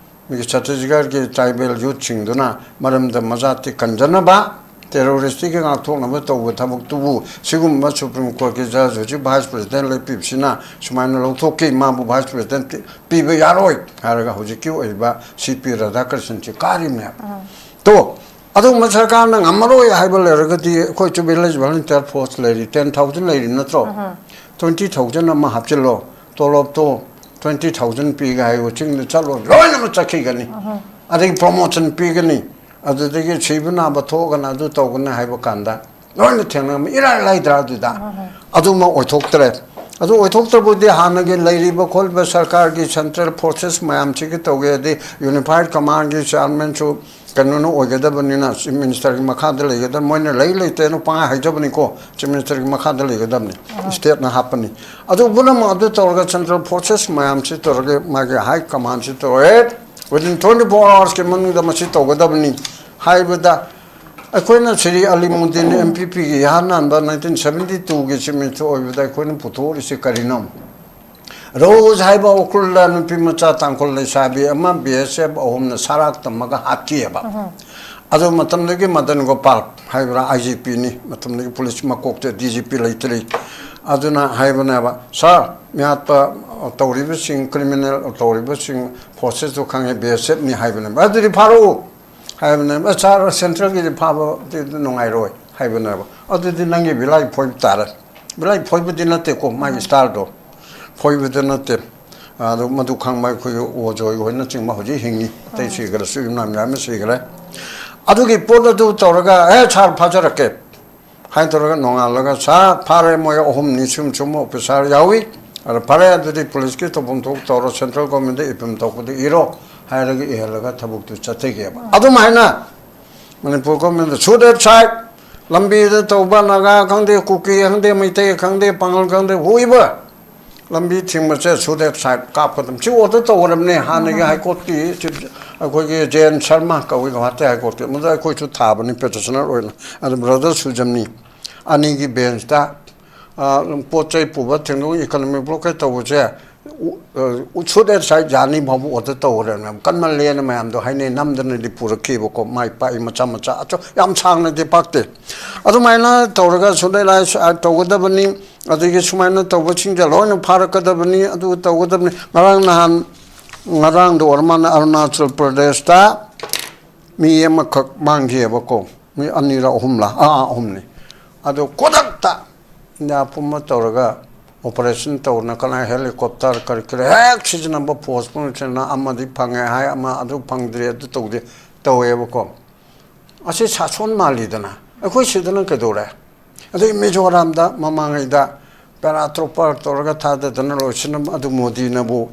ꯃꯤꯒꯤ ꯆꯠꯇꯤꯁꯒꯔꯒꯤ ꯇ꯭ꯔꯥꯏꯕꯦꯜ ꯌꯨꯠꯁꯤꯡꯗꯨꯅ ꯃꯔꯝꯗ ꯃꯖꯥꯇꯤ ꯀꯟꯖꯅꯕ, ꯇꯦꯔꯣꯔꯤꯁꯇꯤꯒꯤ ꯉꯥꯛꯊꯣꯛꯅꯕ ꯇꯧꯕ ꯊꯕꯛꯇꯨꯕꯨ ꯁꯤꯒꯨꯝꯕ ꯁꯨꯄ꯭ꯔꯤꯝ ꯀꯣꯔꯠꯀꯤ ꯖꯖ ꯍꯧꯖꯤꯛ ꯚꯥꯏꯁ ꯄ꯭ꯔꯦꯁꯤꯗꯦꯟ ꯂꯦꯞꯄꯤꯕꯁꯤꯅ ꯁꯨꯃꯥꯏꯅ ꯂꯧꯊꯣꯛꯈꯤ, ꯃꯥꯕꯨ ꯚꯥꯏꯁ ꯄ꯭ꯔꯦꯁꯤꯗꯦꯟ ꯄꯤꯕ ꯌꯥꯔꯣꯏ ꯍꯥꯏꯔꯒ ꯍꯧꯖꯤꯛꯀꯤ ꯑꯣꯏꯔꯤꯕ ꯁꯤ ꯄꯤ ꯔꯥꯙꯥꯀ꯭ꯔꯤꯁꯟꯁꯤ ꯀꯥꯔꯤꯕꯅꯦꯕ꯫ ꯎꯝ꯫ ꯇꯣ, ꯑꯗꯨꯒꯨꯝꯕ ꯁꯔꯀꯥꯔꯅ ꯉꯝꯃꯔꯣꯏ ꯍꯥꯏꯕ ꯂꯩꯔꯒꯗꯤ ꯑꯩꯈꯣꯏꯁꯨ ꯚꯤꯂꯦꯖ ꯚꯣꯂꯨꯟꯇꯤꯌꯔ ꯐꯣꯔꯁ ꯂꯩꯔꯤ, ꯇꯦꯟ ꯊꯥꯎꯖꯟ ꯂꯩꯔꯤ ꯅꯠꯇ꯭ꯔꯣ? ꯎꯝ꯫ ꯇ꯭ꯋꯦꯟꯇꯤ ꯊꯥꯎꯖꯟ ꯑꯃ ꯍꯥꯞꯆꯤꯜꯂꯣ, ꯇꯣꯂꯣꯞꯇꯣ ꯇ꯭ꯋꯦꯟꯇꯤ ꯊꯥꯎꯖꯟ ꯄꯤꯒꯦ ꯍꯥꯏꯌꯨ, ꯆꯤꯡꯗ ꯆꯠꯂꯣ, ꯂꯣꯏꯅꯃꯛ ꯆꯠꯈꯤꯒꯅꯤ꯫ ꯎꯝ꯫ ꯑꯗꯒꯤ ꯄ꯭ꯔꯣꯃꯣꯁꯟ ꯄꯤꯒꯅꯤ, ꯑꯗꯨꯗꯒꯤ ꯁꯤꯕ ꯅꯥꯕ ꯊꯣꯛꯑꯒꯅ ꯑꯗꯨ ꯇꯧꯒꯅꯤ ꯍꯥꯏꯕ ꯀꯥꯟꯗ ꯂꯣꯏꯅ ꯊꯦꯡꯅꯔꯝꯃꯤ꯫ ꯏꯔꯥꯏ ꯂꯥꯏꯗ꯭ꯔꯥ ꯑꯗꯨꯗ? ꯎꯝ꯫ ꯑꯗꯨꯃꯛ ꯑꯣꯏꯊꯣꯛꯇ꯭ꯔꯦ꯫ ꯑꯗꯨ ꯑꯣꯏꯊꯣꯛꯇ꯭ꯔꯕꯗꯤ ꯍꯥꯟꯅꯒꯤ ꯂꯩꯔꯤꯕ ꯈꯣꯠꯂꯤꯕ ꯁꯔꯀꯥꯔꯒꯤ central forces ꯃꯌꯥꯝꯁꯤꯒꯤ ꯇꯧꯒꯦ ꯍꯥꯏꯗꯤ unified commandꯒꯤ chairmanꯁꯨ ꯀꯩꯅꯣꯅ ꯑꯣꯏꯒꯗꯕꯅꯤꯅ, chief ministerꯒꯤ ꯃꯈꯥꯗ ꯂꯩꯒꯗꯕ, ꯃꯣꯏꯅ ꯂꯩ ꯂꯩꯇꯦꯅ ꯄꯪꯍꯥꯏ ꯍꯥꯏꯖꯕꯅꯤꯀꯣ, chief ministerꯒꯤ ꯃꯈꯥꯗ ꯂꯩꯒꯗꯕꯅꯤ, stateꯅ ꯍꯥꯞꯄꯅꯤ꯫ ꯑꯗꯨ ꯄꯨꯝꯅꯃꯛ ꯑꯗꯨ ꯇꯧꯔꯒ central forces ꯃꯌꯥꯝꯁꯤ ꯇꯧꯔꯒ ꯃꯥꯒꯤ high commandꯁꯤ ꯇꯧꯔꯦ, within twenty four hoursꯀꯤ ꯃꯅꯨꯡꯗ ꯃꯁꯤ ꯇꯧꯒꯗꯕꯅꯤ ꯍꯥꯏꯕꯗ ꯑꯩꯈꯣꯏꯅ ꯁ꯭ꯔꯤ ꯑꯂꯤꯃꯨꯗꯤꯟ MPPꯒꯤ ꯏꯍꯥꯟ ꯍꯥꯟꯕ nineteen seventy twoꯒꯤ chief minister ꯑꯣꯏꯕꯗ ꯑꯩꯈꯣꯏꯅ ꯄꯨꯊꯣꯛꯂꯤꯁꯤ ꯀꯔꯤꯅꯣ? ꯔꯣꯖ ꯍꯥꯏꯕ ꯎꯈ꯭ꯔꯨꯜꯗ ꯅꯨꯄꯤ ꯃꯆꯥ ꯇꯥꯡꯈꯨꯜ ꯂꯩꯁꯥꯕꯤ ꯑꯃ BSF ꯑꯍꯨꯝꯅ ꯁꯔꯥꯛ ꯇꯝꯃꯒ ꯍꯥꯠꯈꯤꯑꯕ꯫ ꯑꯗꯨ ꯃꯇꯝꯗꯒꯤ ꯃꯗꯟ ꯒꯣꯄꯥꯜ ꯍꯥꯏꯕ꯭ꯔꯥ, IGPꯅꯤ, ꯃꯇꯝꯗꯒꯤ police ꯃꯀꯣꯛꯇ DGP ꯂꯩꯇ꯭ꯔꯤ꯫ ꯑꯗꯨꯅ ꯍꯥꯏꯕꯅꯦꯕ, "Sir, ꯃꯤꯍꯥꯠꯄ ꯇꯧꯔꯤꯕꯁꯤꯡ, criminal ꯇꯧꯔꯤꯕꯁꯤꯡ forcesꯇꯨ ꯈꯪꯉꯦ, BSFꯅꯤ" ꯍꯥꯏꯕꯅꯦꯕ꯫ "ꯑꯗꯨꯗꯤ ꯐꯥꯔꯛꯎ" ꯍꯥꯏꯕꯅꯦꯕ꯫ "ꯑꯦ, sir, centralꯒꯤꯗꯤ ꯐꯥꯕꯗꯤ ꯅꯨꯡꯉꯥꯏꯔꯣꯏ" ꯍꯥꯏꯕꯅꯦꯕ꯫ "ꯑꯗꯨꯗꯤ ꯅꯪꯒꯤ ꯕꯤꯂꯥꯏ ꯐꯣꯏꯕ ꯇꯥꯔꯦ"꯫ ꯕꯤꯂꯥꯏ ꯐꯣꯏꯕꯗꯤ ꯅꯠꯇꯦꯀꯣ, ꯃꯥꯒꯤ styleꯗꯣ ꯐꯣꯏꯕꯗꯤ ꯅꯠꯇꯦ꯫ ꯑꯗꯨ ꯃꯗꯨ ꯈꯪꯕ ꯑꯩꯈꯣꯏꯒꯤ ꯑꯣꯖꯣꯏ ꯍꯣꯏꯅꯆꯤꯡꯕ ꯍꯧꯖꯤꯛ ꯍꯤꯡꯉꯤ꯫ ꯑꯇꯩ ꯁꯤꯈ꯭ꯔꯁꯨ, ꯏꯃꯥ ꯃꯌꯥꯝ ꯑꯃ ꯁꯤꯈ꯭ꯔꯦ꯫ ꯑꯗꯨꯒꯤ ꯄꯣꯠ ꯑꯗꯨ ꯇꯧꯔꯒ, "ꯑꯦ, sir, ꯐꯥꯖꯔꯛꯀꯦ" ꯍꯥꯏꯅ ꯇꯧꯔꯒ ꯅꯣꯡꯉꯥꯜꯂꯒ, "Sir, ꯐꯥꯔꯦ, ꯃꯣꯏ ꯑꯍꯨꯝꯅꯤ, ꯁꯨꯝ ꯁꯨꯝ officer ꯌꯥꯎꯏ꯫ ꯑꯗ ꯐꯔꯦ, ꯑꯗꯨꯗꯤ policeꯀꯤ ꯇꯧꯐꯝ ꯊꯣꯛ ꯇꯧꯔꯣ, central governmentꯗ ꯏꯐꯝ ꯊꯣꯛꯄꯗ ꯏꯔꯣ" ꯍꯥꯏꯔꯒ ꯏꯍꯜꯂꯒ ꯊꯕꯛꯇꯨ ꯆꯠꯊꯈꯤꯑꯕ꯫ ꯑꯗꯨꯃꯥꯏꯅ ꯃꯅꯤꯄꯨꯔ governmentꯗ shoot at sight, ꯂꯝꯕꯤꯗ ꯇꯧꯕ, ꯅꯥꯒꯥ ꯈꯪꯗꯦ, ꯀꯨꯀꯤ ꯈꯪꯗꯦ, ꯃꯩꯇꯩ ꯈꯪꯗꯦ, ꯄꯥꯉꯜ ꯈꯪꯗꯦ, whoever, ꯂꯝꯕꯤ ꯊꯤꯡꯕꯁꯦ shoot at sight ꯀꯥꯞꯀꯗꯕ꯫ ꯁꯤ order ꯇꯧꯈ꯭ꯔꯕꯅꯦ ꯍꯥꯟꯅꯒꯤ high courtꯀꯤ chief, ꯑꯩꯈꯣꯏꯒꯤ J N Sharma ꯀꯧꯏ, ꯒꯧꯍꯥꯇꯤ high courtꯀꯤ꯫ ꯃꯗꯨ ꯑꯩꯈꯣꯏꯁꯨ ꯊꯥꯕꯅꯤ petitioner ꯑꯣꯏꯅ꯫ ꯑꯗꯨ brother ꯁꯨꯖꯟꯅꯤ ꯑꯅꯤꯒꯤ benchꯇ, ꯑ, ꯄꯣꯠ ꯆꯩ ꯄꯨꯕ ꯊꯤꯡꯕ, economic blockade ꯇꯧꯕꯁꯦ, ꯎ-, ꯑ, shoot at sight ꯌꯥꯅꯤ ꯐꯥꯎꯕ order ꯇꯧꯈ꯭ꯔꯕꯅꯦꯕ꯫ ꯀꯟꯃꯜꯂꯦꯅ ꯃꯌꯥꯝꯗꯣ ꯍꯥꯏꯅꯩ, ꯅꯝꯗꯅꯗꯤ ꯄꯨꯔꯛꯈꯤꯕꯀꯣ, ꯃꯥꯏ ꯄꯥꯛꯏ ꯃꯆꯥ ꯃꯆꯥ, ꯑꯆꯧ-, ꯌꯥꯝ ꯁꯥꯡꯅꯗꯤ ꯄꯥꯛꯇꯦ꯫ ꯑꯗꯨꯃꯥꯏꯅ ꯇꯧꯔꯒ shoot at sight ꯇꯧꯒꯗꯕꯅꯤ꯫ ꯑꯗꯒꯤ ꯁꯨꯃꯥꯏꯅ ꯇꯧꯕꯁꯤꯡꯁꯦ ꯂꯣꯏꯅ ꯐꯥꯔꯛꯀꯗꯕꯅꯤ, ꯑꯗꯨ ꯇꯧꯒꯗꯕꯅꯤ꯫ ꯉꯔꯥꯡ ꯅꯍꯥꯟ, ꯉꯔꯥꯡꯗ ꯑꯣꯏꯔ ꯃꯥꯜꯂꯦ, ꯑꯔꯨꯅꯥꯆꯜ ꯄ꯭ꯔꯗꯦꯁꯇ ꯃꯤ ꯑꯃꯈꯛ ꯃꯥꯡꯈꯤꯑꯕꯀꯣ, ꯃꯤ ꯑꯅꯤꯔ ꯑꯍꯨꯝꯂ, ꯑꯥ, ꯑꯥ, ꯑꯍꯨꯝꯅꯤ꯫ ꯑꯗꯨ ꯈꯨꯗꯛꯇ ꯏꯟꯗꯤꯌꯥ ꯄꯨꯝꯕ ꯇꯧꯔꯒ operation ꯇꯧꯅ, ꯀꯅꯥ helicopter ꯀꯔꯤ ꯀꯔꯤ ꯍꯦꯛ ꯁꯤꯖꯤꯟꯅꯕ, force ꯄꯨꯝꯅ ꯁꯤꯖꯤꯟꯅ, ꯑꯃꯗꯤ ꯐꯪꯉꯦ ꯍꯥꯏ, ꯑꯃ ꯑꯗꯨ ꯐꯪꯗ꯭ꯔꯦ, ꯑꯗꯨ ꯇꯧꯗꯦ, ꯇꯧꯋꯦꯕꯀꯣ꯫ ꯑꯁꯤ ꯁꯥꯁꯣꯟ ꯃꯥꯜꯂꯤꯗꯅ꯫ ꯑꯩꯈꯣꯏ ꯁꯤꯗꯅ ꯀꯩꯗꯧꯔꯦ? ꯑꯗꯩ ꯃꯤꯖꯣꯔꯥꯝꯗ ꯃꯃꯥꯡꯉꯩꯗ ꯄꯦꯔꯥ ꯇ꯭ꯔꯣꯄꯔ ꯇꯧꯔꯒ ꯊꯥꯗꯗꯅ ꯂꯣꯏꯁꯤꯟꯅꯕ ꯑꯗꯨ ꯃꯣꯗꯤꯅꯕꯨ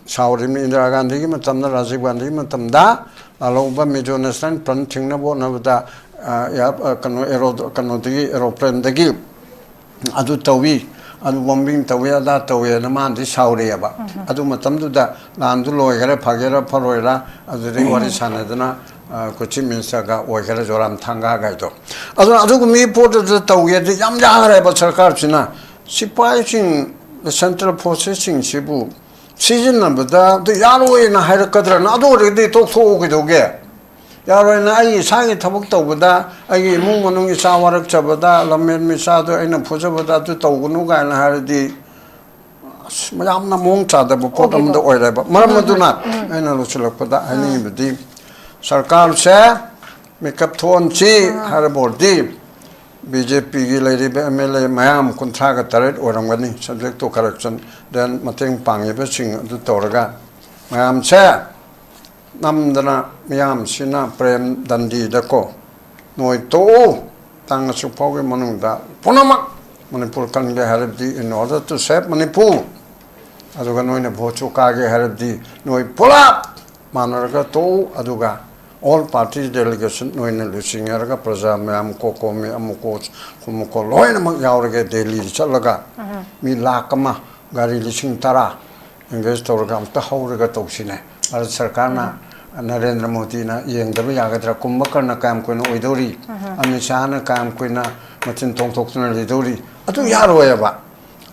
ꯁꯥꯎꯔꯤꯕꯅꯤ꯫ ꯏꯟꯗꯤꯔꯥ ꯒꯥꯟꯙꯤꯒꯤ ꯃꯇꯝꯗ, ꯔꯥꯖꯤꯕ ꯒꯥꯟꯙꯤꯒꯤ ꯃꯇꯝꯗ ꯂꯥꯜꯍꯧꯕ ꯃꯤꯖꯣ ꯅꯦꯁꯅꯦꯜ ꯐ꯭ꯔꯟ ꯊꯤꯡꯅꯕ ꯍꯣꯠꯅꯕꯗ, ꯑ, ꯀꯩꯅꯣ, ꯑꯦꯔꯣ-, ꯀꯩꯅꯣꯗꯒꯤ, ꯑꯦꯔꯣꯄ꯭ꯂꯦꯟꯗꯒꯤ ꯑꯗꯨ ꯇꯧꯏ, ꯑꯗꯨ ꯕꯣꯝꯕꯤꯡ ꯇꯧꯏ, ꯑꯗꯥ ꯇꯧꯏꯅ ꯃꯥꯅꯗꯤ ꯁꯥꯎꯔꯛꯑꯦꯕ꯫ ꯑꯗꯨ ꯃꯇꯝꯗꯨꯗ ꯂꯥꯟꯗꯨ ꯂꯣꯏꯈꯔꯦ, ꯐꯒꯦꯔꯥ ꯐꯔꯣꯏꯔꯥ, ꯑꯗꯨꯗꯩ ꯋꯥꯔꯤ ꯁꯥꯟꯅꯗꯅ, ꯑ, ꯑꯩꯈꯣꯏ ꯆꯤꯐ ꯃꯤꯅꯤꯁꯇꯔꯒ ꯑꯣꯏꯈꯔꯦ ꯖꯣꯔꯥꯝ ꯊꯥꯡꯒꯥꯒꯥꯏꯗꯣ꯫ ꯑꯗꯨ, ꯑꯗꯨꯒꯨꯝꯕꯒꯤ ꯄꯣꯠꯇꯨꯗ ꯇꯧꯒꯦꯗꯤ ꯌꯥꯝ ꯌꯥꯈ꯭ꯔꯦꯕ ꯁꯔꯀꯥꯔꯁꯤꯅ꯫ ꯁꯤꯐꯥꯏꯁꯤꯡ, ꯁꯦꯟꯇ꯭ꯔꯦꯜ ꯐꯣꯔꯁꯦꯁꯁꯤꯡꯁꯤꯕꯨ ꯁꯤꯖꯤꯟꯅꯕꯗ ꯑꯗꯨ ꯌꯥꯔꯣꯏꯅ ꯍꯥꯏꯔꯛꯀꯗ꯭ꯔꯅ? ꯑꯗꯨ ꯑꯣꯏꯔꯒꯗꯤ ꯇꯣꯛꯊꯣꯛꯑꯣ ꯀꯩꯗꯧꯒꯦ? ꯌꯥꯔꯣꯏꯅ ꯑꯩ ꯏꯁꯥꯒꯤ ꯊꯕꯛ ꯇꯧꯕꯗ, ꯑꯩꯒꯤ ꯏꯃꯨꯡ ꯃꯅꯨꯡ ꯏꯆꯥ ꯋꯥꯔꯛꯆꯕꯗ, ꯂꯝꯍꯦꯟꯕ ꯏꯆꯥꯗꯣ ꯑꯩꯅ ꯐꯨꯖꯕꯗ ꯑꯗꯨ ꯇꯧꯒꯅꯨ ꯀꯥꯏꯅ ꯍꯥꯏꯔꯗꯤ, ꯑꯁ, ꯌꯥꯝꯅ ꯃꯑꯣꯡ ꯆꯥꯗꯕ ꯄꯣꯠ ꯑꯣꯀꯦ, ꯑꯃꯗ ꯀꯣ꯫ ꯑꯣꯏꯔꯦꯕ꯫ ꯃꯔꯝ ꯑꯗꯨꯅ ꯑꯩꯅ ꯂꯣꯏꯁꯤꯜꯂꯛꯄꯗ ꯍꯥꯏꯅꯤꯡꯉꯤꯕꯗꯤ, ꯁꯔꯀꯥꯔꯁꯦ ꯃꯤꯀꯞ ꯊꯣꯛꯍꯟꯁꯤ ꯍꯥꯏꯔꯕ ꯑꯣꯏꯔꯗꯤ, ꯕꯤ ꯖꯦ ꯄꯤꯒꯤ ꯂꯩꯔꯤꯕ ꯑꯦꯝ ꯑꯦꯜ ꯑꯦ ꯃꯌꯥꯝ ꯀꯨꯟꯊ꯭ꯔꯥꯒ ꯇꯔꯦꯠ ꯑꯣꯏꯔꯝꯒꯅꯤ, subject to correction, then ꯃꯇꯦꯡ ꯄꯥꯡꯉꯤꯕꯁꯤꯡ ꯑꯗꯨ ꯇꯧꯔꯒ ꯃꯌꯥꯝꯁꯦ ꯅꯝꯗꯅ ꯃꯤꯌꯥꯝꯁꯤꯅ ꯄ꯭ꯔꯦꯝ ꯗꯟꯗꯤꯗꯀꯣ ꯅꯣꯏ ꯇꯣꯛꯎ, ꯇꯥꯡ ꯑꯁꯨꯛ ꯐꯥꯎꯒꯤ ꯃꯅꯨꯡꯗ ꯄꯨꯝꯅꯃꯛ ꯃꯅꯤꯄꯨꯔ ꯀꯟꯒꯦ ꯍꯥꯏꯔꯕꯗꯤ, in order to save Manipur, ꯑꯗꯨꯒ ꯅꯣꯏꯅ ꯚꯣꯠꯁꯨ ꯀꯥꯒꯦ ꯍꯥꯏꯔꯕꯗꯤ ꯅꯣꯏ ꯄꯨꯂꯞ ꯃꯥꯟꯅꯔꯒ ꯇꯣꯛꯎ, ꯑꯗꯨꯒ all party delegation ꯅꯣꯏꯅ ꯂꯨꯆꯤꯡꯅꯔꯒ ꯄ꯭ꯔꯖꯥ ꯃꯌꯥꯝ, ꯀꯣꯀꯣꯃꯤ, ꯑꯃꯨꯛꯀꯣ ꯈꯨꯃꯨꯛꯀꯣ ꯂꯣꯏꯅꯃꯛ ꯌꯥꯎꯔꯒ ꯗꯦꯜꯂꯤꯗ ꯆꯠꯂꯒ ꯃꯤ ꯂꯥꯈ ꯑꯃ, ꯒꯥꯔꯤ ꯂꯤꯁꯤꯡ ꯇꯔꯥ engage ꯇꯧꯔꯒ ꯑꯝꯇ ꯍꯧꯔꯒ ꯇꯧꯁꯤꯅꯦ꯫ ꯚꯥꯔꯠ ꯁꯔꯀꯥꯔꯅ, ꯅꯔꯦꯟꯗ꯭ꯔ ꯃꯣꯗꯤꯅ ꯌꯦꯡꯗꯕ ꯌꯥꯒꯗ꯭ꯔꯥ? ꯀꯨꯝꯚꯀꯔꯅ ꯀꯌꯥꯝ ꯀꯨꯏꯅ ꯑꯣꯏꯗꯧꯔꯤ? ꯑꯃꯤꯠ ꯁꯥꯍꯅ ꯀꯌꯥꯝ ꯀꯨꯏꯅ ꯃꯆꯤꯟ ꯇꯣꯡꯊꯣꯛꯇꯨꯅ ꯂꯩꯗꯧꯔꯤ? ꯑꯗꯨ ꯌꯥꯔꯣꯏꯕ꯫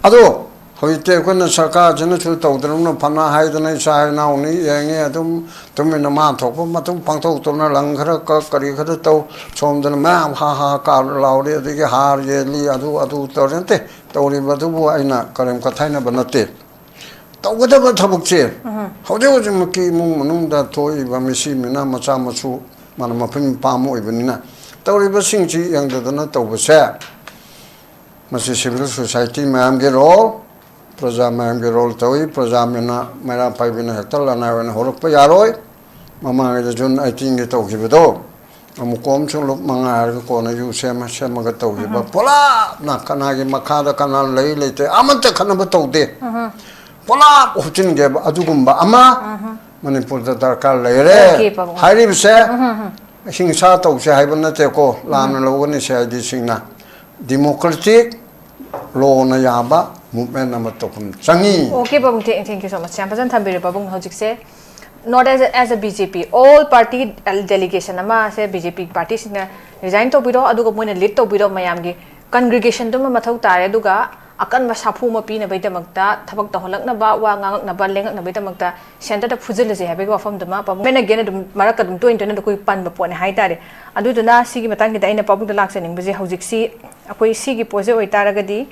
ꯑꯗꯣ ꯍꯧꯖꯤꯛꯇꯤ ꯑꯩꯈꯣꯏꯅ ꯁꯔꯀꯥꯔꯁꯤꯅꯁꯨ ꯇꯧꯗ꯭ꯔꯕꯅ ꯐꯅ ꯍꯥꯏꯗꯅ ꯏꯆꯥ ꯏꯅꯥꯎꯅꯤ ꯌꯦꯡꯉꯤ, ꯑꯗꯨꯝ ꯇꯨꯃꯤꯟꯅ ꯃꯥ ꯊꯣꯛꯄ ꯃꯇꯨꯡ ꯄꯥꯡꯊꯣꯛꯇꯨꯅ ꯂꯪ ꯈꯔ ꯀꯛ, ꯀꯔꯤ ꯈꯔ ꯇꯧ, ꯁꯣꯝꯗꯅ ꯃꯌꯥꯝ ꯍꯥ ꯍꯥ ꯀꯥ ꯂꯥꯎꯔꯤ, ꯑꯗꯒꯤ ꯍꯥꯔ ꯌꯦꯜꯂꯤ, ꯑꯗꯨ ꯑꯗꯨ ꯇꯧꯔꯤ꯫ ꯅꯠꯇꯦ, ꯇꯧꯔꯤꯕꯗꯨꯕꯨ ꯑꯩꯅ ꯀꯔꯦꯝ ꯀꯊꯥꯏꯅꯕ ꯅꯠꯇꯦ꯫ ꯇꯧꯒꯗꯕ ꯊꯕꯛꯁꯦ ꯍꯧꯖꯤꯛ ꯍꯧꯖꯤꯛꯃꯛꯀꯤ ꯏꯃꯨꯡ ꯃꯅꯨꯡꯗ ꯊꯣꯛꯏꯕ ꯃꯤꯁꯤ ꯃꯤꯅꯥ ꯃꯆꯥ ꯃꯁꯨ ꯃꯥꯅ ꯃꯐꯝ ꯃꯄꯥ ꯑꯃ ꯑꯣꯏꯕꯅꯤꯅ ꯇꯧꯔꯤꯕꯁꯤꯡꯁꯤ ꯌꯦꯡꯗꯗꯅ ꯇꯧꯕꯁꯦ, ꯃꯁꯤ civil society ꯃꯌꯥꯝꯒꯤ role, ꯄ꯭ꯔꯖꯥ ꯃꯌꯥꯝꯒꯤ role ꯇꯧꯏ꯫ ꯄ꯭ꯔꯖꯥ ꯃꯤꯅ, ꯃꯩꯔꯥ ꯄꯥꯏꯕꯤꯅ ꯍꯦꯛꯇ ꯂꯅꯥꯏ ꯑꯣꯏꯅ ꯍꯧꯔꯛꯄ ꯌꯥꯔꯣꯏ꯫ ꯃꯃꯥꯡꯒꯤꯗ June eighteenꯒꯤ ꯇꯧꯈꯤꯕꯗꯣ, ꯑꯃꯨꯛ ꯀꯣꯝ ꯁꯨꯡꯂꯨꯞ ꯃꯉꯥ ꯍꯥꯏꯔꯒ ꯀꯣꯟꯅ ꯌꯨ ꯁꯦꯝꯃ ꯁꯦꯝꯃꯒ ꯇꯧꯈꯤꯕ, ꯄꯨꯂꯞꯅ ꯀꯅꯥꯒꯤ ꯃꯈꯥꯗ ꯀꯅꯥ ꯂꯩ ꯂꯩꯇꯦ ꯑꯃꯠꯇ ꯈꯠꯅꯕ ꯇꯧꯗꯦ꯫ ꯄꯨꯂꯞ ꯍꯨꯞꯆꯤꯟꯒꯦꯕ꯫ ꯑꯗꯨꯒꯨꯝꯕ ꯑꯃ ꯃꯅꯤꯄꯨꯔꯗ ꯗꯔꯀꯥꯔ ꯂꯩꯔꯦ꯫ Okay, ꯄꯥꯕꯨꯡ꯫ ꯍꯥꯏꯔꯤꯕꯁꯦ ꯍꯤꯡꯁꯥ ꯇꯧꯁꯦ ꯍꯥꯏꯕ ꯅꯠꯇꯦꯀꯣ, ꯂꯥꯟꯅ ꯂꯧꯒꯅꯤ ꯁꯤ ꯑꯥꯏ ꯗꯤꯁꯤꯡꯅ꯫ ꯗꯤꯃꯣꯀ꯭ꯔꯦꯇꯤꯛ ꯂꯣꯅ ꯌꯥꯕ ꯃꯨꯞꯃꯦꯟ ꯑꯃ ꯇꯧꯐꯝ ꯆꯪꯉꯤ꯫ Okay, ꯄꯥꯕꯨꯡ, thank, thank you so much꯫ ꯌꯥꯝ ꯐꯖꯅ ꯊꯝꯕꯤꯔꯦ, ꯄꯥꯕꯨꯡ꯫ ꯍꯧꯖꯤꯛꯁꯦ not as a, as a B J P, all party delegation ꯑꯃꯁꯦ B J P partyꯁꯤꯡꯅ resign ꯇꯧꯕꯤꯔꯣ, ꯑꯗꯨꯒ ꯃꯣꯏꯅ lead ꯇꯧꯕꯤꯔꯣ, ꯃꯌꯥꯝꯒꯤ congregationꯗꯨꯃ ꯃꯊꯧ ꯇꯥꯔꯦ, ꯑꯗꯨꯒ ꯑꯀꯟꯕ ꯁꯥꯐꯨ ꯑꯃ ꯄꯤꯅꯕꯒꯤꯗꯃꯛꯇ, ꯊꯕꯛ ꯇꯧꯍꯜꯂꯛꯅꯕ, ꯋꯥ ꯉꯥꯡꯉꯛꯅꯕ, ꯂꯦꯡꯉꯛꯅꯕꯒꯤꯗꯃꯛꯇ centreꯗ ꯐꯨꯖꯤꯜꯂꯁꯦ ꯍꯥꯏꯕꯒꯤ ꯋꯥꯐꯝꯗꯨꯃ ꯄꯥꯕꯨꯡ꯫ Then again ꯑꯗꯨꯝ ꯃꯔꯛꯇ ꯑꯗꯨꯝ ꯇꯣꯏꯅ ꯇꯣꯏꯅ ꯑꯩꯈꯣꯏ ꯄꯟꯕ ꯄꯣꯠꯅꯦ ꯍꯥꯏꯇꯥꯔꯦ꯫ ꯑꯗꯨꯗꯨꯅ ꯁꯤꯒꯤ ꯃꯇꯥꯡꯁꯤꯗ ꯑꯩꯅ ꯄꯥꯕꯨꯡꯗ ꯂꯥꯛꯆꯅꯤꯡꯕꯁꯦ, ꯍꯧꯖꯤꯛꯁꯤ ꯑꯩꯈꯣꯏ ꯁꯤꯒꯤ ꯄꯣꯠꯁꯦ ꯑꯣꯏꯇꯥꯔꯒꯗꯤ,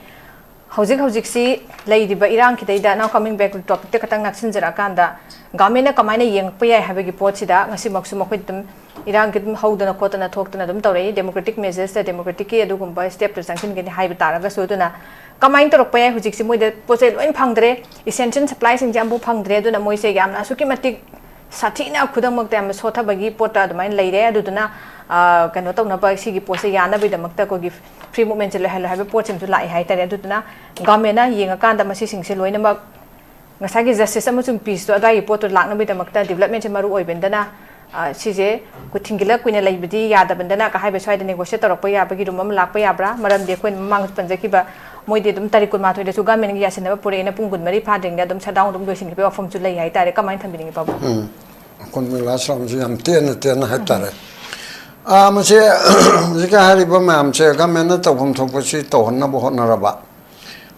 ꯍꯧꯖꯤꯛ ꯍꯧꯖꯤꯛꯁꯤ ꯂꯩꯔꯤꯕ ꯏꯔꯥꯡ ꯈꯤꯇꯩꯗ, now coming back to topicꯇ ꯈꯇꯪ ꯅꯛꯁꯤꯟꯖꯔꯛꯑꯀꯥꯟꯗ, governmentꯅ ꯀꯃꯥꯏꯅ ꯌꯦꯡꯉꯛꯄ ꯌꯥꯏ ꯍꯥꯏꯕꯒꯤ ꯄꯣꯠꯁꯤꯗ ꯉꯁꯤꯃꯛꯁꯨ ꯃꯈꯣꯏ ꯑꯗꯨꯝ ꯏꯔꯥꯡꯒꯤ ꯑꯗꯨꯝ ꯍꯧꯗꯅ ꯈꯣꯠꯇꯅ ꯊꯣꯛꯇꯅ ꯑꯗꯨꯝ ꯇꯧꯔꯛꯏ, democraticꯀꯤ measuresꯇ, democraticꯀꯤ ꯑꯗꯨꯒꯨꯝꯕ stepꯇ ꯆꯪꯁꯤꯟꯒꯅꯤ ꯍꯥꯏꯕ ꯇꯥꯔꯒꯁꯨ꯫ ꯑꯗꯨꯅ ꯀꯃꯥꯏꯅ ꯇꯧꯔꯛꯄ ꯌꯥꯏ? ꯍꯧꯖꯤꯛꯁꯤ ꯃꯣꯏꯗ ꯄꯣꯠ ꯆꯩ ꯂꯣꯏꯅ ꯐꯪꯗ꯭ꯔꯦ, essential supplyꯁꯤꯡꯁꯦ ꯑꯃꯐꯥꯎ ꯐꯪꯗ꯭ꯔꯦ꯫ ꯑꯗꯨꯅ ꯃꯣꯏꯁꯦ ꯌꯥꯝꯅ ꯑꯁꯨꯛꯀꯤ ꯃꯇꯤꯛ ꯁꯥꯊꯤꯅ ꯈꯨꯗꯝꯃꯛꯇ ꯌꯥꯝꯅ ꯁꯣꯠꯊꯕꯒꯤ ꯄꯣꯠꯇ ꯑꯗꯨꯃꯥꯏꯅ ꯂꯩꯔꯦ꯫ ꯑꯗꯨꯗꯨꯅ, ꯑ, ꯀꯩꯅꯣ ꯇꯧꯅꯕ, ꯁꯤꯒꯤ ꯄꯣꯠꯁꯦ ꯌꯥꯅꯕꯒꯤꯗꯃꯛꯇ ꯑꯩꯈꯣꯏꯒꯤ free movementꯁꯦ ꯂꯩꯍꯜꯂꯣ ꯍꯥꯏꯕ ꯄꯣꯠꯁꯤꯃꯁꯨ ꯂꯥꯛꯑꯦ ꯍꯥꯏꯇꯥꯔꯦ꯫ ꯑꯗꯨꯗꯨꯅ governmentꯅ ꯌꯦꯡꯉꯀꯥꯟꯗ ꯃꯁꯤꯁꯤꯡꯁꯦ ꯂꯣꯏꯅꯃꯛ ꯉꯁꯥꯏꯒꯤ justice ꯑꯃꯁꯨꯡ peaceꯇꯣ ꯑꯗꯨꯋꯥꯏꯒꯤ ꯄꯣꯠꯇꯣ ꯂꯥꯛꯅꯕꯒꯤꯗꯃꯛꯇ developmentꯁꯦ ꯃꯔꯨ ꯑꯣꯏꯕꯅꯤꯅ, ꯑ, ꯁꯤꯁꯦ ꯑꯩꯈꯣꯏ ꯊꯤꯡꯒꯠꯂ ꯀꯨꯏꯅ ꯂꯩꯕꯗꯤ ꯌꯥꯗꯕꯅꯤꯅ ꯀ ꯍꯥꯏꯕ ꯁ꯭ꯋꯥꯏꯗ negotiate ꯇꯧꯔꯛꯄ ꯌꯥꯕꯒꯤ room ꯑꯃ ꯂꯥꯛꯄ ꯌꯥꯕ꯭ꯔꯥ? ꯃꯔꯝꯗꯤ ꯑꯩꯈꯣꯏꯅ ꯃꯃꯥꯡꯗꯁꯨ ꯄꯟꯖꯈꯤꯕ, ꯃꯣꯏꯗꯤ ꯑꯗꯨꯝ ꯇꯥꯔꯤꯛ ꯀꯨꯟꯃꯥꯊꯣꯏꯗꯁꯨ governmentꯒꯤ ꯌꯥꯁꯤꯟꯅꯕ ꯄꯨꯔꯛꯑꯦꯅ ꯄꯨꯡ ꯀꯨꯟꯃꯔꯤ ꯐꯥꯗ꯭ꯔꯤꯉꯩꯗ ꯑꯗꯨꯝ shutdown ꯑꯗꯨꯝ ꯂꯣꯏꯁꯤꯟꯈꯤꯕꯒꯤ ꯋꯥꯐꯝꯁꯨ ꯂꯩ ꯍꯥꯏꯇꯥꯔꯦ꯫ ꯀꯃꯥꯏꯅ ꯊꯝꯕꯤꯅꯤꯡꯉꯤ, ꯄꯥꯕꯨꯡ? ꯎꯝ꯫ ꯑꯩꯈꯣꯏ ꯃꯣꯏ last roundꯁꯤ ꯌꯥꯝ ꯇꯦꯟꯅ ꯇꯦꯟꯅ ꯍꯥꯏꯇꯥꯔꯦ꯫ ꯑꯥ, ꯃꯁꯤ ꯍꯧꯖꯤꯛꯀ ꯍꯥꯏꯔꯤꯕ ꯃꯌꯥꯝꯁꯦ governmentꯅ ꯇꯧꯐꯝ ꯊꯣꯛꯄꯁꯤ ꯇꯧꯍꯟꯅꯕ ꯍꯣꯠꯅꯔꯕ꯫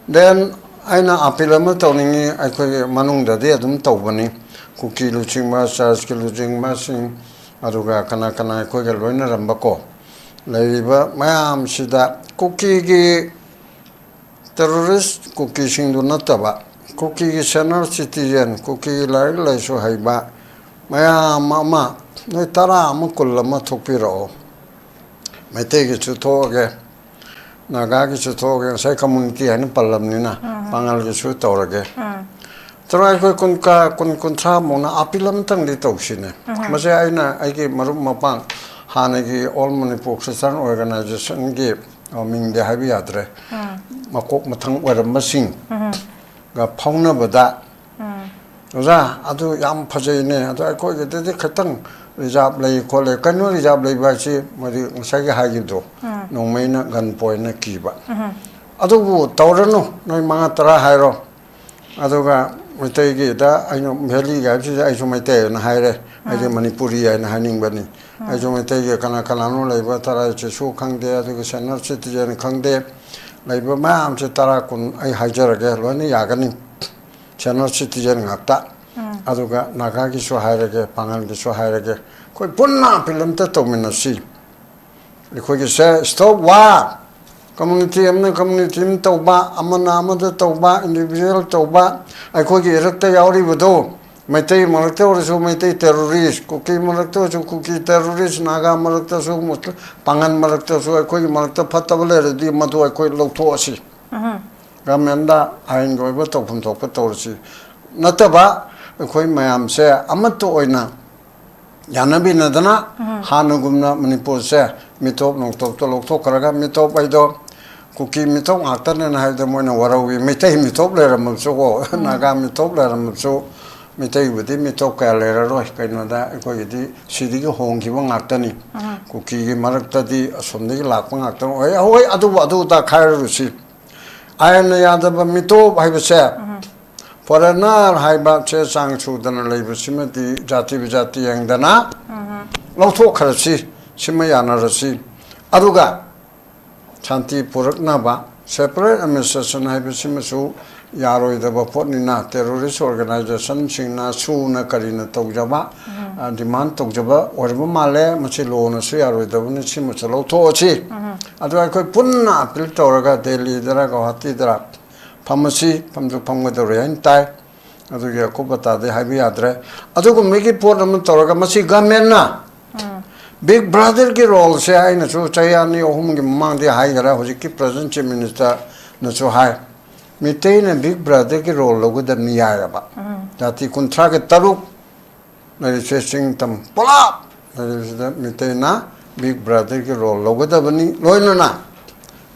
Then ꯑꯩꯅ appeal ꯑꯃ ꯇꯧꯅꯤꯡꯉꯤ, ꯑꯩꯈꯣꯏꯒꯤ ꯃꯅꯨꯡꯗꯗꯤ ꯑꯗꯨꯝ ꯇꯧꯕꯅꯤ, ꯀꯨꯀꯤ ꯂꯨꯆꯤꯡꯕ, churchꯀꯤ ꯂꯨꯆꯤꯡꯕꯁꯤꯡ, ꯑꯗꯨꯒ ꯀꯅꯥ ꯀꯅꯥ ꯑꯩꯈꯣꯏꯒ ꯂꯣꯏꯅꯔꯝꯕꯀꯣ, ꯂꯩꯔꯤꯕ ꯃꯌꯥꯝꯁꯤꯗ ꯀꯨꯀꯤꯒꯤ terrorist ꯀꯨꯀꯤꯁꯤꯡꯗꯨ ꯅꯠꯇꯕ, ꯀꯨꯀꯤꯒꯤ senior citizen, ꯀꯨꯀꯤꯒꯤ ꯂꯥꯏꯔꯤꯛ ꯂꯥꯏꯁꯨ ꯍꯩꯕ ꯃꯌꯥꯝ ꯑꯃ, ꯅꯣꯏ ꯇꯔꯥ ꯑꯃ, ꯀꯨꯟ ꯑꯃ ꯊꯣꯛꯄꯤꯔꯛꯑꯣ꯫ ꯃꯩꯇꯩꯒꯤꯁꯨ ꯊꯣꯛꯑꯒꯦ, ꯅꯥꯒꯥꯒꯤꯁꯨ ꯊꯣꯛꯑꯒꯦ, ꯉꯁꯥꯏ community ꯍꯥꯏꯅ ꯄꯜꯂꯕꯅꯤꯅ, ꯄꯥꯉꯜꯒꯤꯁꯨ ꯇꯧꯔꯒꯦ꯫ ꯇꯔꯥ ꯑꯩꯈꯣꯏ ꯀꯨꯟ ꯀꯥ-, ꯀꯨꯟ, ꯀꯨꯟꯊ꯭ꯔꯥ ꯃꯨꯛꯅ appeal ꯑꯃꯇꯪꯗꯤ ꯇꯧꯁꯤꯅꯦ꯫ ꯃꯁꯦ ꯑꯩꯅ ꯑꯩꯒꯤ ꯃꯔꯨꯞ ꯃꯄꯥꯡ ꯍꯥꯟꯅꯒꯤ ꯑꯣꯜ ꯃꯅꯤꯄꯨꯔ ꯈ꯭ꯔꯤꯁꯇꯥꯟ ꯑꯣꯔꯒꯅꯥꯏꯖꯦꯁꯟꯒꯤ, ꯑ, ꯃꯤꯡꯗꯤ ꯍꯥꯏꯕ ꯌꯥꯗ꯭ꯔꯦ, ꯃꯀꯣꯛ ꯃꯊꯪ ꯑꯣꯏꯔꯝꯕꯁꯤꯡꯒ ꯐꯥꯎꯅꯕꯗ, "ꯑꯣꯖꯥ, ꯑꯗꯨ ꯌꯥꯝ ꯐꯖꯩꯅꯦ, ꯑꯗꯣ ꯑꯩꯈꯣꯏꯒꯤꯗꯗꯤ ꯈꯤꯇꯪ ꯔꯤꯖꯥꯕ ꯂꯩ ꯈꯣꯠꯂꯦ꯫" ꯀꯩꯅꯣ ꯔꯤꯖꯥꯕ ꯂꯩꯕ ꯍꯥꯏꯁꯤ? ꯃꯣꯏꯗꯤ ꯉꯁꯥꯏꯒꯤ ꯍꯥꯏꯈꯤꯕꯗꯣ, ꯅꯣꯡꯃꯩꯅ, ꯒꯟ ꯄꯣꯏꯟꯅ ꯀꯤꯕ꯫ ꯑꯗꯨꯕꯨ ꯇꯧꯔꯅꯨ, ꯅꯣꯏ ꯃꯉꯥ ꯇꯔꯥ ꯍꯥꯏꯔꯣ꯫ ꯑꯗꯨꯒ ꯃꯩꯇꯩꯒꯤꯗ ꯑꯩꯅ ꯚꯦꯂꯤꯒ ꯍꯥꯏꯕꯁꯤꯗ ꯑꯩꯁꯨ ꯃꯩꯇꯩ ꯍꯥꯏꯅ ꯍꯥꯏꯔꯦ, ꯑꯩꯗꯤ ꯃꯅꯤꯄꯨꯔꯤ ꯍꯥꯏꯅ ꯍꯥꯏꯅꯤꯡꯕꯅꯤ꯫ ꯑꯩꯁꯨ ꯃꯩꯇꯩꯒꯤ ꯀꯅꯥ ꯀꯅꯥꯅꯣ ꯂꯩꯕ, ꯇꯔꯥ ꯆꯤꯁꯨ ꯈꯪꯗꯦ, ꯑꯗꯨꯒ ꯁꯦꯅꯤꯌꯔ ꯁꯤꯇꯤꯖꯦꯟ ꯈꯪꯗꯦ, ꯂꯩꯕ ꯃꯌꯥꯝꯁꯦ ꯇꯔꯥ ꯀꯨꯟ ꯑꯩ ꯍꯥꯏꯖꯔꯒꯦ, ꯂꯣꯏꯅ ꯌꯥꯒꯅꯤ꯫ ꯁꯦꯅꯤꯌꯔ ꯁꯤꯇꯤꯖꯦꯟ ꯉꯥꯛꯇ꯫ ꯑꯗꯨꯒ ꯅꯥꯒꯥꯒꯤꯁꯨ ꯍꯥꯏꯔꯒꯦ, ꯄꯥꯉꯜꯒꯤꯁꯨ ꯍꯥꯏꯔꯒꯦ, ꯑꯩꯈꯣꯏ ꯄꯨꯟꯅ ꯑꯄꯤꯜ ꯑꯝꯇ ꯇꯧꯃꯤꯟꯅꯁꯤ꯫ ꯑꯩꯈꯣꯏꯒꯤꯁꯦ stop war, ꯀꯝꯃ꯭ꯌꯨꯅꯤꯇꯤ ꯑꯃꯅ ꯀꯝꯃ꯭ꯌꯨꯅꯤꯇꯤ ꯑꯃ ꯇꯧꯕ, ꯑꯃꯅ ꯑꯃꯗ ꯇꯧꯕ, ꯏꯟꯗꯤꯚꯤꯖꯨꯋꯦꯜ ꯇꯧꯕ, ꯑꯩꯈꯣꯏꯒꯤ ꯏꯔꯛꯇ ꯌꯥꯎꯔꯤꯕꯗꯣ, ꯃꯩꯇꯩ ꯃꯔꯛꯇ ꯑꯣꯏꯔꯁꯨ ꯃꯩꯇꯩ ꯇꯦꯔꯣꯔꯤꯁ, ꯀꯨꯀꯤ ꯃꯔꯛꯇ ꯑꯣꯏꯔꯁꯨ ꯀꯨꯀꯤ ꯇꯦꯔꯣꯔꯤꯁ, ꯅꯥꯒꯥ ꯃꯔꯛꯇꯁꯨ, ꯃꯨꯁ-, ꯄꯥꯉꯜ ꯃꯔꯛꯇꯁꯨ ꯑꯩꯈꯣꯏꯒꯤ ꯃꯔꯛꯇ ꯐꯠꯇꯕ ꯂꯩꯔꯗꯤ ꯃꯗꯨ ꯑꯩꯈꯣꯏ ꯂꯧꯊꯣꯛꯑꯁꯤ꯫ ꯒꯃꯦꯟꯗ ꯑꯥꯏꯟꯒꯤ ꯑꯣꯏꯕ ꯇꯧꯐꯝ ꯊꯣꯛꯄ ꯇꯧꯔꯁꯤ꯫ ꯅꯠꯇꯕ ꯑꯩꯈꯣꯏ ꯃꯌꯥꯝꯁꯦ ꯑꯃꯠꯇ ꯑꯣꯏꯅ ꯌꯥꯅꯕꯤꯅꯗꯅ, ꯍꯥꯟꯅꯒꯨꯝꯅ ꯃꯅꯤꯄꯨꯔꯁꯦ ꯃꯤꯇꯣꯞ ꯅꯨꯡꯇꯣꯞꯇꯣ ꯂꯧꯊꯣꯛꯈ꯭ꯔꯒ, ꯃꯤꯇꯣꯞ ꯍꯥꯏꯗꯣ ꯀꯨꯀꯤ ꯃꯤꯇꯣꯞ ꯉꯥꯛꯇꯅꯦꯅ ꯍꯥꯏꯕꯗ ꯃꯣꯏꯅ ꯋꯥꯔꯧꯏ꯫ ꯃꯩꯇꯩ ꯃꯤꯇꯣꯞ ꯂꯩꯔꯝꯃꯕꯁꯨꯀꯣ, ꯅꯥꯒꯥ ꯃꯤꯇꯣꯞ ꯂꯩꯔꯝꯃꯕꯁꯨ, ꯃꯤꯇꯩꯕꯨꯗꯤ ꯃꯤꯇꯣꯞ ꯀꯌꯥ ꯂꯩꯔꯔꯣꯏ꯫ ꯀꯩꯅꯣꯗ ꯑꯩꯈꯣꯏꯒꯤꯗꯤ ꯁꯤꯗꯒꯤ ꯍꯣꯡꯈꯤꯕ ꯉꯥꯛꯇꯅꯤ꯫ ꯀꯨꯀꯤꯒꯤ ꯃꯔꯛꯇꯗꯤ ꯑꯁꯣꯝꯗꯒꯤ ꯂꯥꯛꯄ ꯉꯥꯛꯇꯅꯤ꯫ ꯍꯣꯏ, ꯍꯣꯏ, ꯑꯗꯨꯕꯨ ꯑꯗꯨ ꯑꯗꯥ ꯈꯥꯏꯔꯔꯨꯁꯤ꯫ ꯑꯥꯏꯟꯅ ꯌꯥꯗꯕ ꯃꯤꯇꯣꯞ ꯍꯥꯏꯕꯁꯦ, ꯐꯣꯔꯦꯅꯔ ꯍꯥꯏꯕ ꯆꯦ ꯆꯥꯡ ꯁꯨꯗꯅ ꯂꯩꯕꯁꯤꯃꯗꯤ ꯖꯥꯇꯤ ꯕꯤꯖꯥꯇꯤ ꯌꯦꯡꯗꯅ ꯂꯧꯊꯣꯛꯈ꯭ꯔꯁꯤ, ꯁꯤꯃ ꯌꯥꯅꯔꯁꯤ꯫ ꯑꯗꯨꯒ ꯁꯥꯟꯇꯤ ꯄꯨꯔꯛꯅꯕ separate administration ꯍꯥꯏꯕꯁꯤꯃꯁꯨ ꯌꯥꯔꯣꯏꯗꯕ ꯄꯣꯠꯅꯤꯅ, ꯇꯦꯔꯣꯔꯤꯁ ꯑꯣꯔꯒꯅꯥꯏꯖꯦꯁꯟꯁꯤꯡꯅ ꯁꯨꯅ ꯀꯔꯤꯅ ꯇꯧꯖꯕ, ꯑ, ꯗꯤꯃꯥꯟ ꯇꯧꯖꯕ ꯑꯣꯏꯔꯕ ꯃꯥꯜꯂꯦ꯫ ꯃꯁꯤ ꯂꯣꯅꯁꯨ ꯌꯥꯔꯣꯏꯗꯕꯅꯤ, ꯁꯤꯃꯁꯨ ꯂꯧꯊꯣꯛꯑꯁꯤ꯫ ꯑꯗꯨ ꯑꯩꯈꯣꯏ ꯄꯨꯟꯅ ꯑꯄꯤꯜ ꯇꯧꯔꯒ ꯗꯦꯜꯂꯤꯗꯔ ꯒꯧꯍꯥꯇꯤꯗꯔ ꯐꯝꯃꯁꯤ, ꯐꯝꯁꯨ ꯐꯝꯒꯗꯧꯔꯦ ꯍꯥꯏꯅ ꯇꯥꯏ꯫ ꯑꯗꯨꯒꯤ ꯑꯀꯨꯞ ꯑꯇꯥꯗꯤ ꯍꯥꯏꯕ ꯌꯥꯗ꯭ꯔꯦ꯫ ꯑꯗꯨꯒꯨꯝꯕꯒꯤ ꯄꯣꯠ ꯑꯃ ꯇꯧꯔꯒ ꯃꯁꯤ ꯒꯃꯦꯟꯅ ꯕꯤꯛ ꯕ꯭ꯔꯥꯗꯔꯒꯤ ꯔꯣꯜꯁꯦ ꯑꯩꯅꯁꯨ ꯆꯍꯤ ꯑꯅꯤ ꯑꯍꯨꯝꯒꯤ ꯃꯃꯥꯡꯗꯤ ꯍꯥꯏꯈꯔꯦ, ꯍꯧꯖꯤꯛꯀꯤ ꯄ꯭ꯔꯖꯦꯟ ꯆꯤꯐ ꯃꯤꯅꯤꯁꯇꯔꯅꯁꯨ ꯍꯥꯏ, ꯃꯤꯇꯩꯅ ꯕꯤꯛ ꯕ꯭ꯔꯥꯗꯔꯒꯤ ꯔꯣꯜ ꯂꯧꯒꯗꯕꯅꯤ ꯍꯥꯏꯔꯕ꯫ ꯖꯥꯇꯤ ꯀꯨꯟꯊ꯭ꯔꯥꯒ ꯇꯔꯨꯛ ꯂꯩꯔꯤꯁꯦ ꯆꯤꯡ ꯇꯝ ꯄꯨꯂꯞ ꯑꯗꯨꯁꯤꯗ ꯃꯤꯇꯩꯅ ꯕꯤꯛ ꯕ꯭ꯔꯗꯔꯒꯤ ꯔꯣꯜ ꯂꯧꯒꯗꯕꯅꯤ꯫ ꯂꯣꯏꯅꯅ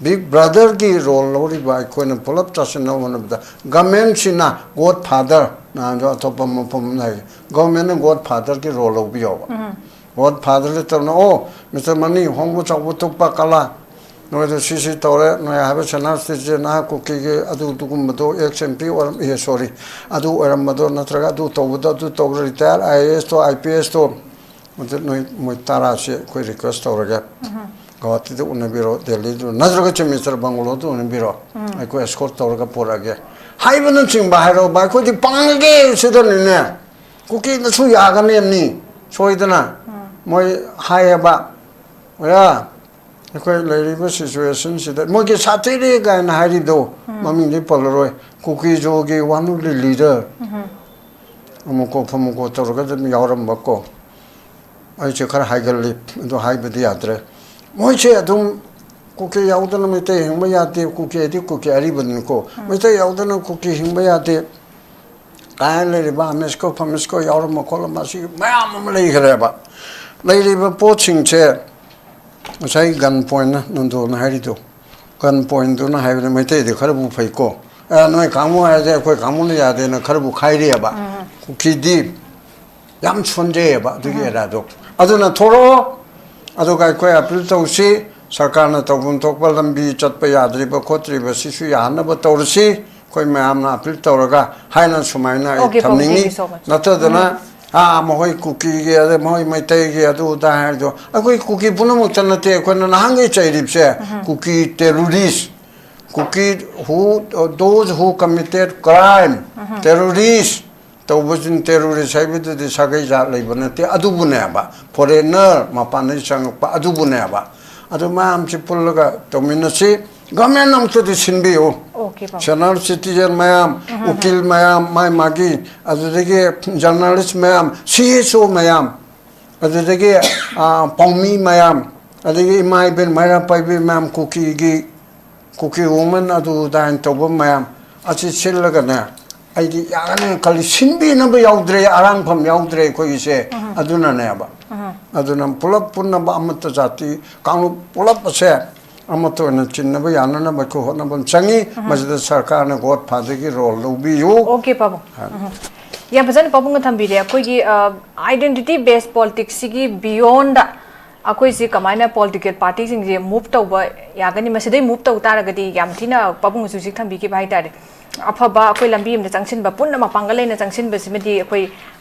ꯕꯤꯛ ꯕ꯭ꯔꯗꯔꯒꯤ ꯔꯣꯜ ꯂꯧꯔꯤꯕ ꯑꯩꯈꯣꯏꯅ ꯄꯨꯂꯞ ꯆꯥꯁꯤꯟꯅꯕ ꯍꯣꯠꯅꯕꯗ ꯒꯃꯦꯟꯁꯤꯅ ꯒꯣꯗ ꯐꯥꯗꯔ, ꯅꯍꯥꯟꯁꯨ ꯑꯇꯣꯞꯄ ꯃꯐꯝ ꯑꯃꯗ ꯍꯥꯏ, ꯒꯣꯔꯃꯦꯟꯅ ꯒꯣꯗ ꯐꯥꯗꯔꯒꯤ ꯔꯣꯜ ꯂꯧꯕꯤꯌꯣꯕ꯫ ꯒꯣꯗ ꯐꯥꯗꯔ ꯂꯩꯇꯕꯅ, ꯑꯣ, ꯃꯤꯁꯇꯔ ꯃꯅꯤ, ꯍꯣꯡꯕ ꯆꯥꯎꯕ ꯊꯣꯛꯄ ꯀꯂꯥ, ꯅꯣꯏꯗ ꯁꯤ ꯁꯤ ꯇꯧꯔꯦ, ꯅꯣꯏ ꯍꯥꯏꯕ ꯁꯅꯥ ꯁꯤꯇꯤꯖꯦꯟ, ꯅꯍꯥꯛ ꯀꯨꯀꯤꯒꯤ ꯑꯗꯨ ꯑꯗꯨꯒꯨꯝꯕꯗꯣ, ꯑꯦꯛꯁ ꯑꯦꯝ ꯄꯤ ꯑꯣꯏꯔꯝ ꯑꯦ ꯁꯣꯔꯤ, ꯑꯗꯨ ꯑꯣꯏꯔꯝꯕꯗꯣ, ꯅꯠꯇ꯭ꯔꯒ ꯑꯗꯨ ꯇꯧꯕꯗꯣ, ꯑꯗꯨ ꯇꯧꯕꯗꯣ, retire I A ꯑꯦꯁꯇꯣ, I P ꯑꯦꯁꯇꯣ, ꯑꯗꯨ ꯅꯣꯏ ꯃꯣꯏ ꯇꯔꯥꯁꯤ ꯑꯩꯈꯣꯏ ꯔꯤꯀ꯭ꯋꯦꯁ ꯇꯧꯔꯒꯦ, ꯒꯧꯍꯥꯇꯤꯗ ꯎꯅꯕꯤꯔꯣ, ꯗꯦꯜꯂꯤꯗ, ꯅꯠꯇ꯭ꯔꯒ ꯆꯤꯐ ꯃꯤꯅꯤꯁꯇꯔ ꯕꯪꯒꯂꯣꯗ ꯎꯅꯕꯤꯔꯣ, ꯑꯩꯈꯣꯏ ꯑꯦꯁꯀꯣꯔꯠ ꯇꯧꯔꯒ ꯄꯨꯔꯛꯑꯒꯦ ꯍꯥꯏꯕꯅꯆꯤꯡꯕ ꯍꯥꯏꯔꯛꯑꯣꯕ꯫ ꯑꯩꯈꯣꯏꯗꯤ ꯄꯥꯡꯉꯒꯦ ꯁꯤꯗꯅꯤꯅꯦ, ꯀꯨꯀꯤꯅꯁꯨ ꯌꯥꯒꯅꯦꯕꯅꯤ ꯁꯣꯏꯗꯅ꯫ ꯃꯣꯏ ꯍꯥꯏꯌꯦꯕ, ꯑꯣꯖꯥ, ꯑꯩꯈꯣꯏ ꯂꯩꯔꯤꯕ ꯁꯤꯆꯨꯋꯦꯁꯟꯁꯤꯗ ꯃꯣꯏꯒꯤ ꯁꯥꯊꯤꯔꯦ ꯀꯥꯏꯅ ꯍꯥꯏꯔꯤꯗꯣ, ꯃꯃꯤꯡꯗꯤ ꯄꯜꯂꯔꯣꯏ, ꯀꯨꯀꯤꯖꯣꯒꯤ ꯋꯥꯅꯨꯂꯤ ꯂꯤꯗꯔ ꯑꯃꯨꯛꯀꯣ ꯐꯃꯨꯀꯣ ꯇꯧꯔꯒ ꯑꯗꯨꯝ ꯌꯥꯎꯔꯝꯕꯀꯣ꯫ ꯑꯩꯁꯦ ꯈꯔ ꯍꯥꯏꯒꯜꯂꯤ, ꯑꯗꯨ ꯍꯥꯏꯕꯗꯤ ꯌꯥꯗ꯭ꯔꯦ꯫ ꯃꯣꯏꯁꯦ ꯑꯗꯨꯝ ꯀꯨꯀꯤ ꯌꯥꯎꯗꯅ ꯃꯩꯇꯩ ꯍꯤꯡꯕ ꯌꯥꯗꯦ, ꯀꯨꯀꯤ ꯍꯥꯏꯗꯤ ꯀꯨꯀꯤ ꯑꯔꯤꯕꯅꯤꯀꯣ, ꯃꯩꯇꯩ ꯌꯥꯎꯗꯅ ꯀꯨꯀꯤ ꯍꯤꯡꯕ ꯌꯥꯗꯦ ꯀꯥꯏꯅ ꯂꯩꯔꯤꯕ ꯑꯃꯦꯁꯀꯣ ꯐꯃꯦꯁꯀꯣ ꯌꯥꯎꯔꯝꯕ ꯈꯣꯠꯂꯝꯕ ꯑꯁꯤ ꯃꯌꯥꯝ ꯑꯃ ꯂꯩꯈ꯭ꯔꯦꯕ꯫ ꯂꯩꯔꯤꯕ ꯄꯣꯠꯁꯤꯡꯁꯦ ꯉꯁꯥꯏ ꯒꯟ ꯄꯣꯏꯟꯅ ꯅꯟꯗꯣꯅ ꯍꯥꯏꯔꯤꯗꯣ, ꯒꯟ ꯄꯣꯏꯟꯗꯨꯅ ꯍꯥꯏꯕꯗ ꯃꯩꯇꯩꯗꯤ ꯈꯔꯕꯨ ꯐꯩꯀꯣ, "ꯑꯦ, ꯅꯣꯏ ꯀꯥꯡꯕꯨ ꯍꯥꯏꯔꯗꯤ ꯑꯩꯈꯣꯏ ꯀꯥꯡꯕꯨꯅ ꯌꯥꯗꯦꯅ" ꯈꯔꯕꯨ ꯈꯥꯏꯔꯤꯑꯕ꯫ ꯀꯨꯀꯤꯗꯤ ꯌꯥꯝ ꯁꯣꯟꯖꯩꯑꯕ ꯑꯗꯨꯒꯤ ꯑꯦꯔꯥꯗꯣ꯫ ꯑꯗꯨꯅ ꯊꯣꯛꯂꯛꯑꯣ, ꯑꯗꯨꯒ ꯑꯩꯈꯣꯏ ꯑꯄꯤꯜ ꯇꯧꯁꯤ, ꯁꯔꯀꯥꯔꯅ ꯇꯧꯐꯝ ꯊꯣꯛꯄ ꯂꯝꯕꯤ ꯆꯠꯄ ꯌꯥꯗ꯭ꯔꯤꯕ ꯈꯣꯠꯇ꯭ꯔꯤꯕ ꯁꯤꯁꯨ ꯌꯥꯍꯟꯅꯕ ꯇꯧꯔꯁꯤ꯫ ꯑꯩꯈꯣꯏ ꯃꯌꯥꯝꯅ ꯑꯄꯤꯜ ꯇꯧꯔꯒ ꯍꯥꯏꯅ ꯁꯨꯃꯥꯏꯅ ꯑꯩ Okay, ꯊꯝꯅꯤꯡꯉꯤ꯫ Thank you so much. ꯅꯠꯇꯗꯅ, ꯑꯥ, ꯃꯈꯣꯏ ꯀꯨꯀꯤꯒꯤ, ꯑꯗꯩ ꯃꯈꯣꯏ ꯃꯩꯇꯩꯒꯤ, ꯑꯗꯨ ꯑꯗꯥ ꯍꯥꯏꯔꯤꯗꯣ, ꯑꯩꯈꯣꯏ ꯀꯨꯀꯤ ꯄꯨꯝꯅꯃꯛꯇ ꯅꯠꯇꯦ꯫ ꯑꯩꯈꯣꯏꯅ ꯅꯍꯥꯟꯒꯩ ꯆꯩꯔꯤꯕꯁꯦ, ꯀꯨꯀꯤ terrorist, Kuki who, those who committed crime, terrorist ꯇꯧꯕꯁꯤꯡ, terrorist ꯍꯥꯏꯕꯗꯨꯗꯤ ꯁꯥꯒꯩ ꯖꯥꯠ ꯂꯩꯕ ꯅꯠꯇꯦ, ꯑꯗꯨꯕꯨꯅꯦꯕ, foreigner, ꯃꯄꯥꯟꯗꯒꯤ ꯆꯪꯉꯛꯄ ꯑꯗꯨꯕꯨꯅꯦꯕ꯫ ꯑꯗꯨ ꯃꯌꯥꯝꯁꯤ ꯄꯨꯜꯂꯒ ꯇꯧꯃꯤꯟꯅꯁꯤ꯫ ꯒꯃꯦꯟ ꯑꯃꯨꯛꯇꯗꯤ ꯁꯤꯟꯕꯤꯌꯨ꯫ Okay, ꯄꯥꯎ꯫ Senior citizen ꯃꯌꯥꯝ, ꯎꯀꯤꯜ ꯃꯌꯥꯝ, ꯃꯥꯏ ꯃꯥꯒꯤ, ꯑꯗꯨꯗꯒꯤ journalist ꯃꯌꯥꯝ, C S O ꯃꯌꯥꯝ, ꯑꯗꯨꯗꯒꯤ, ꯑꯥ, ꯄꯥꯎꯃꯤ ꯃꯌꯥꯝ, ꯑꯗꯒꯤ ꯏꯃꯥ ꯏꯕꯦꯟ ꯃꯩꯔꯥ ꯄꯥꯏꯕꯤ ꯃꯌꯥꯝ, ꯀꯨꯀꯤꯒꯤ, ꯀꯨꯀꯤ woman ꯑꯗꯨ ꯑꯗꯥ ꯍꯥꯏꯅ ꯇꯧꯕ ꯃꯌꯥꯝ ꯑꯁꯤ ꯁꯤꯜꯂꯒꯅꯦ, ꯑꯩꯗꯤ ꯌꯥꯒꯅꯤ ꯈꯜꯂꯤ꯫ ꯁꯤꯟꯕꯤꯅꯕ ꯌꯥꯎꯗ꯭ꯔꯦ, ꯑꯔꯥꯡꯐꯝ ꯌꯥꯎꯗ꯭ꯔꯦ ꯑꯩꯈꯣꯏꯒꯤꯁꯦ꯫ ꯑꯗꯨꯅꯅꯦꯕ꯫ ꯑꯗꯨꯅ ꯄꯨꯂꯞ ꯄꯨꯟꯅꯕ ꯑꯃꯠꯇ ꯖꯥꯇꯤ ꯀꯥꯡꯂꯨꯞ ꯄꯨꯂꯞ ꯑꯁꯦ ꯑꯃꯠꯇ ꯑꯣꯏꯅ ꯆꯤꯟꯅꯕ ꯌꯥꯅꯅꯕ ꯑꯩꯈꯣꯏ ꯍꯣꯠꯅꯕ ꯑꯃ ꯆꯪꯉꯤ꯫ ꯃꯁꯤꯗ ꯁꯔꯀꯥꯔꯅ God Father ꯒꯤ role ꯂꯧꯕꯤꯌꯨ꯫ ꯑꯣꯀꯦ ꯄꯥꯕꯨꯡ꯫ ꯎꯝ꯫ ꯌꯥꯝ ꯐꯖꯅ ꯄꯥꯕꯨꯡꯅ ꯊꯝꯕꯤꯔꯦ꯫ ꯑꯩꯈꯣꯏꯒꯤ identity based politics ꯁꯤꯒꯤ beyond ꯗ ꯑꯩꯈꯣꯏꯁꯤ ꯀꯃꯥꯏꯅ political party ꯁꯤꯡꯁꯦ move ꯇꯧꯕ ꯌꯥꯒꯅꯤ? ꯃꯁꯤꯗꯩ move ꯇꯧ ꯇꯥꯔꯒꯗꯤ ꯌꯥꯝ ꯊꯤꯅ ꯄꯥꯕꯨꯡꯅꯁꯨ ꯍꯧꯖꯤꯛ ꯊꯝꯕꯤꯈꯤꯕ ꯍꯥꯏꯇꯥꯔꯦ, ꯑꯐꯕ ꯑꯩꯈꯣꯏ ꯂꯝꯕꯤ ꯑꯃꯗ ꯆꯪꯁꯤꯟꯕ, ꯄꯨꯟꯅ ꯃꯄꯥꯡꯒꯜ ꯂꯩꯅ ꯆꯪꯁꯤꯟꯕꯁꯤꯃꯗꯤ ꯑꯩꯈꯣꯏ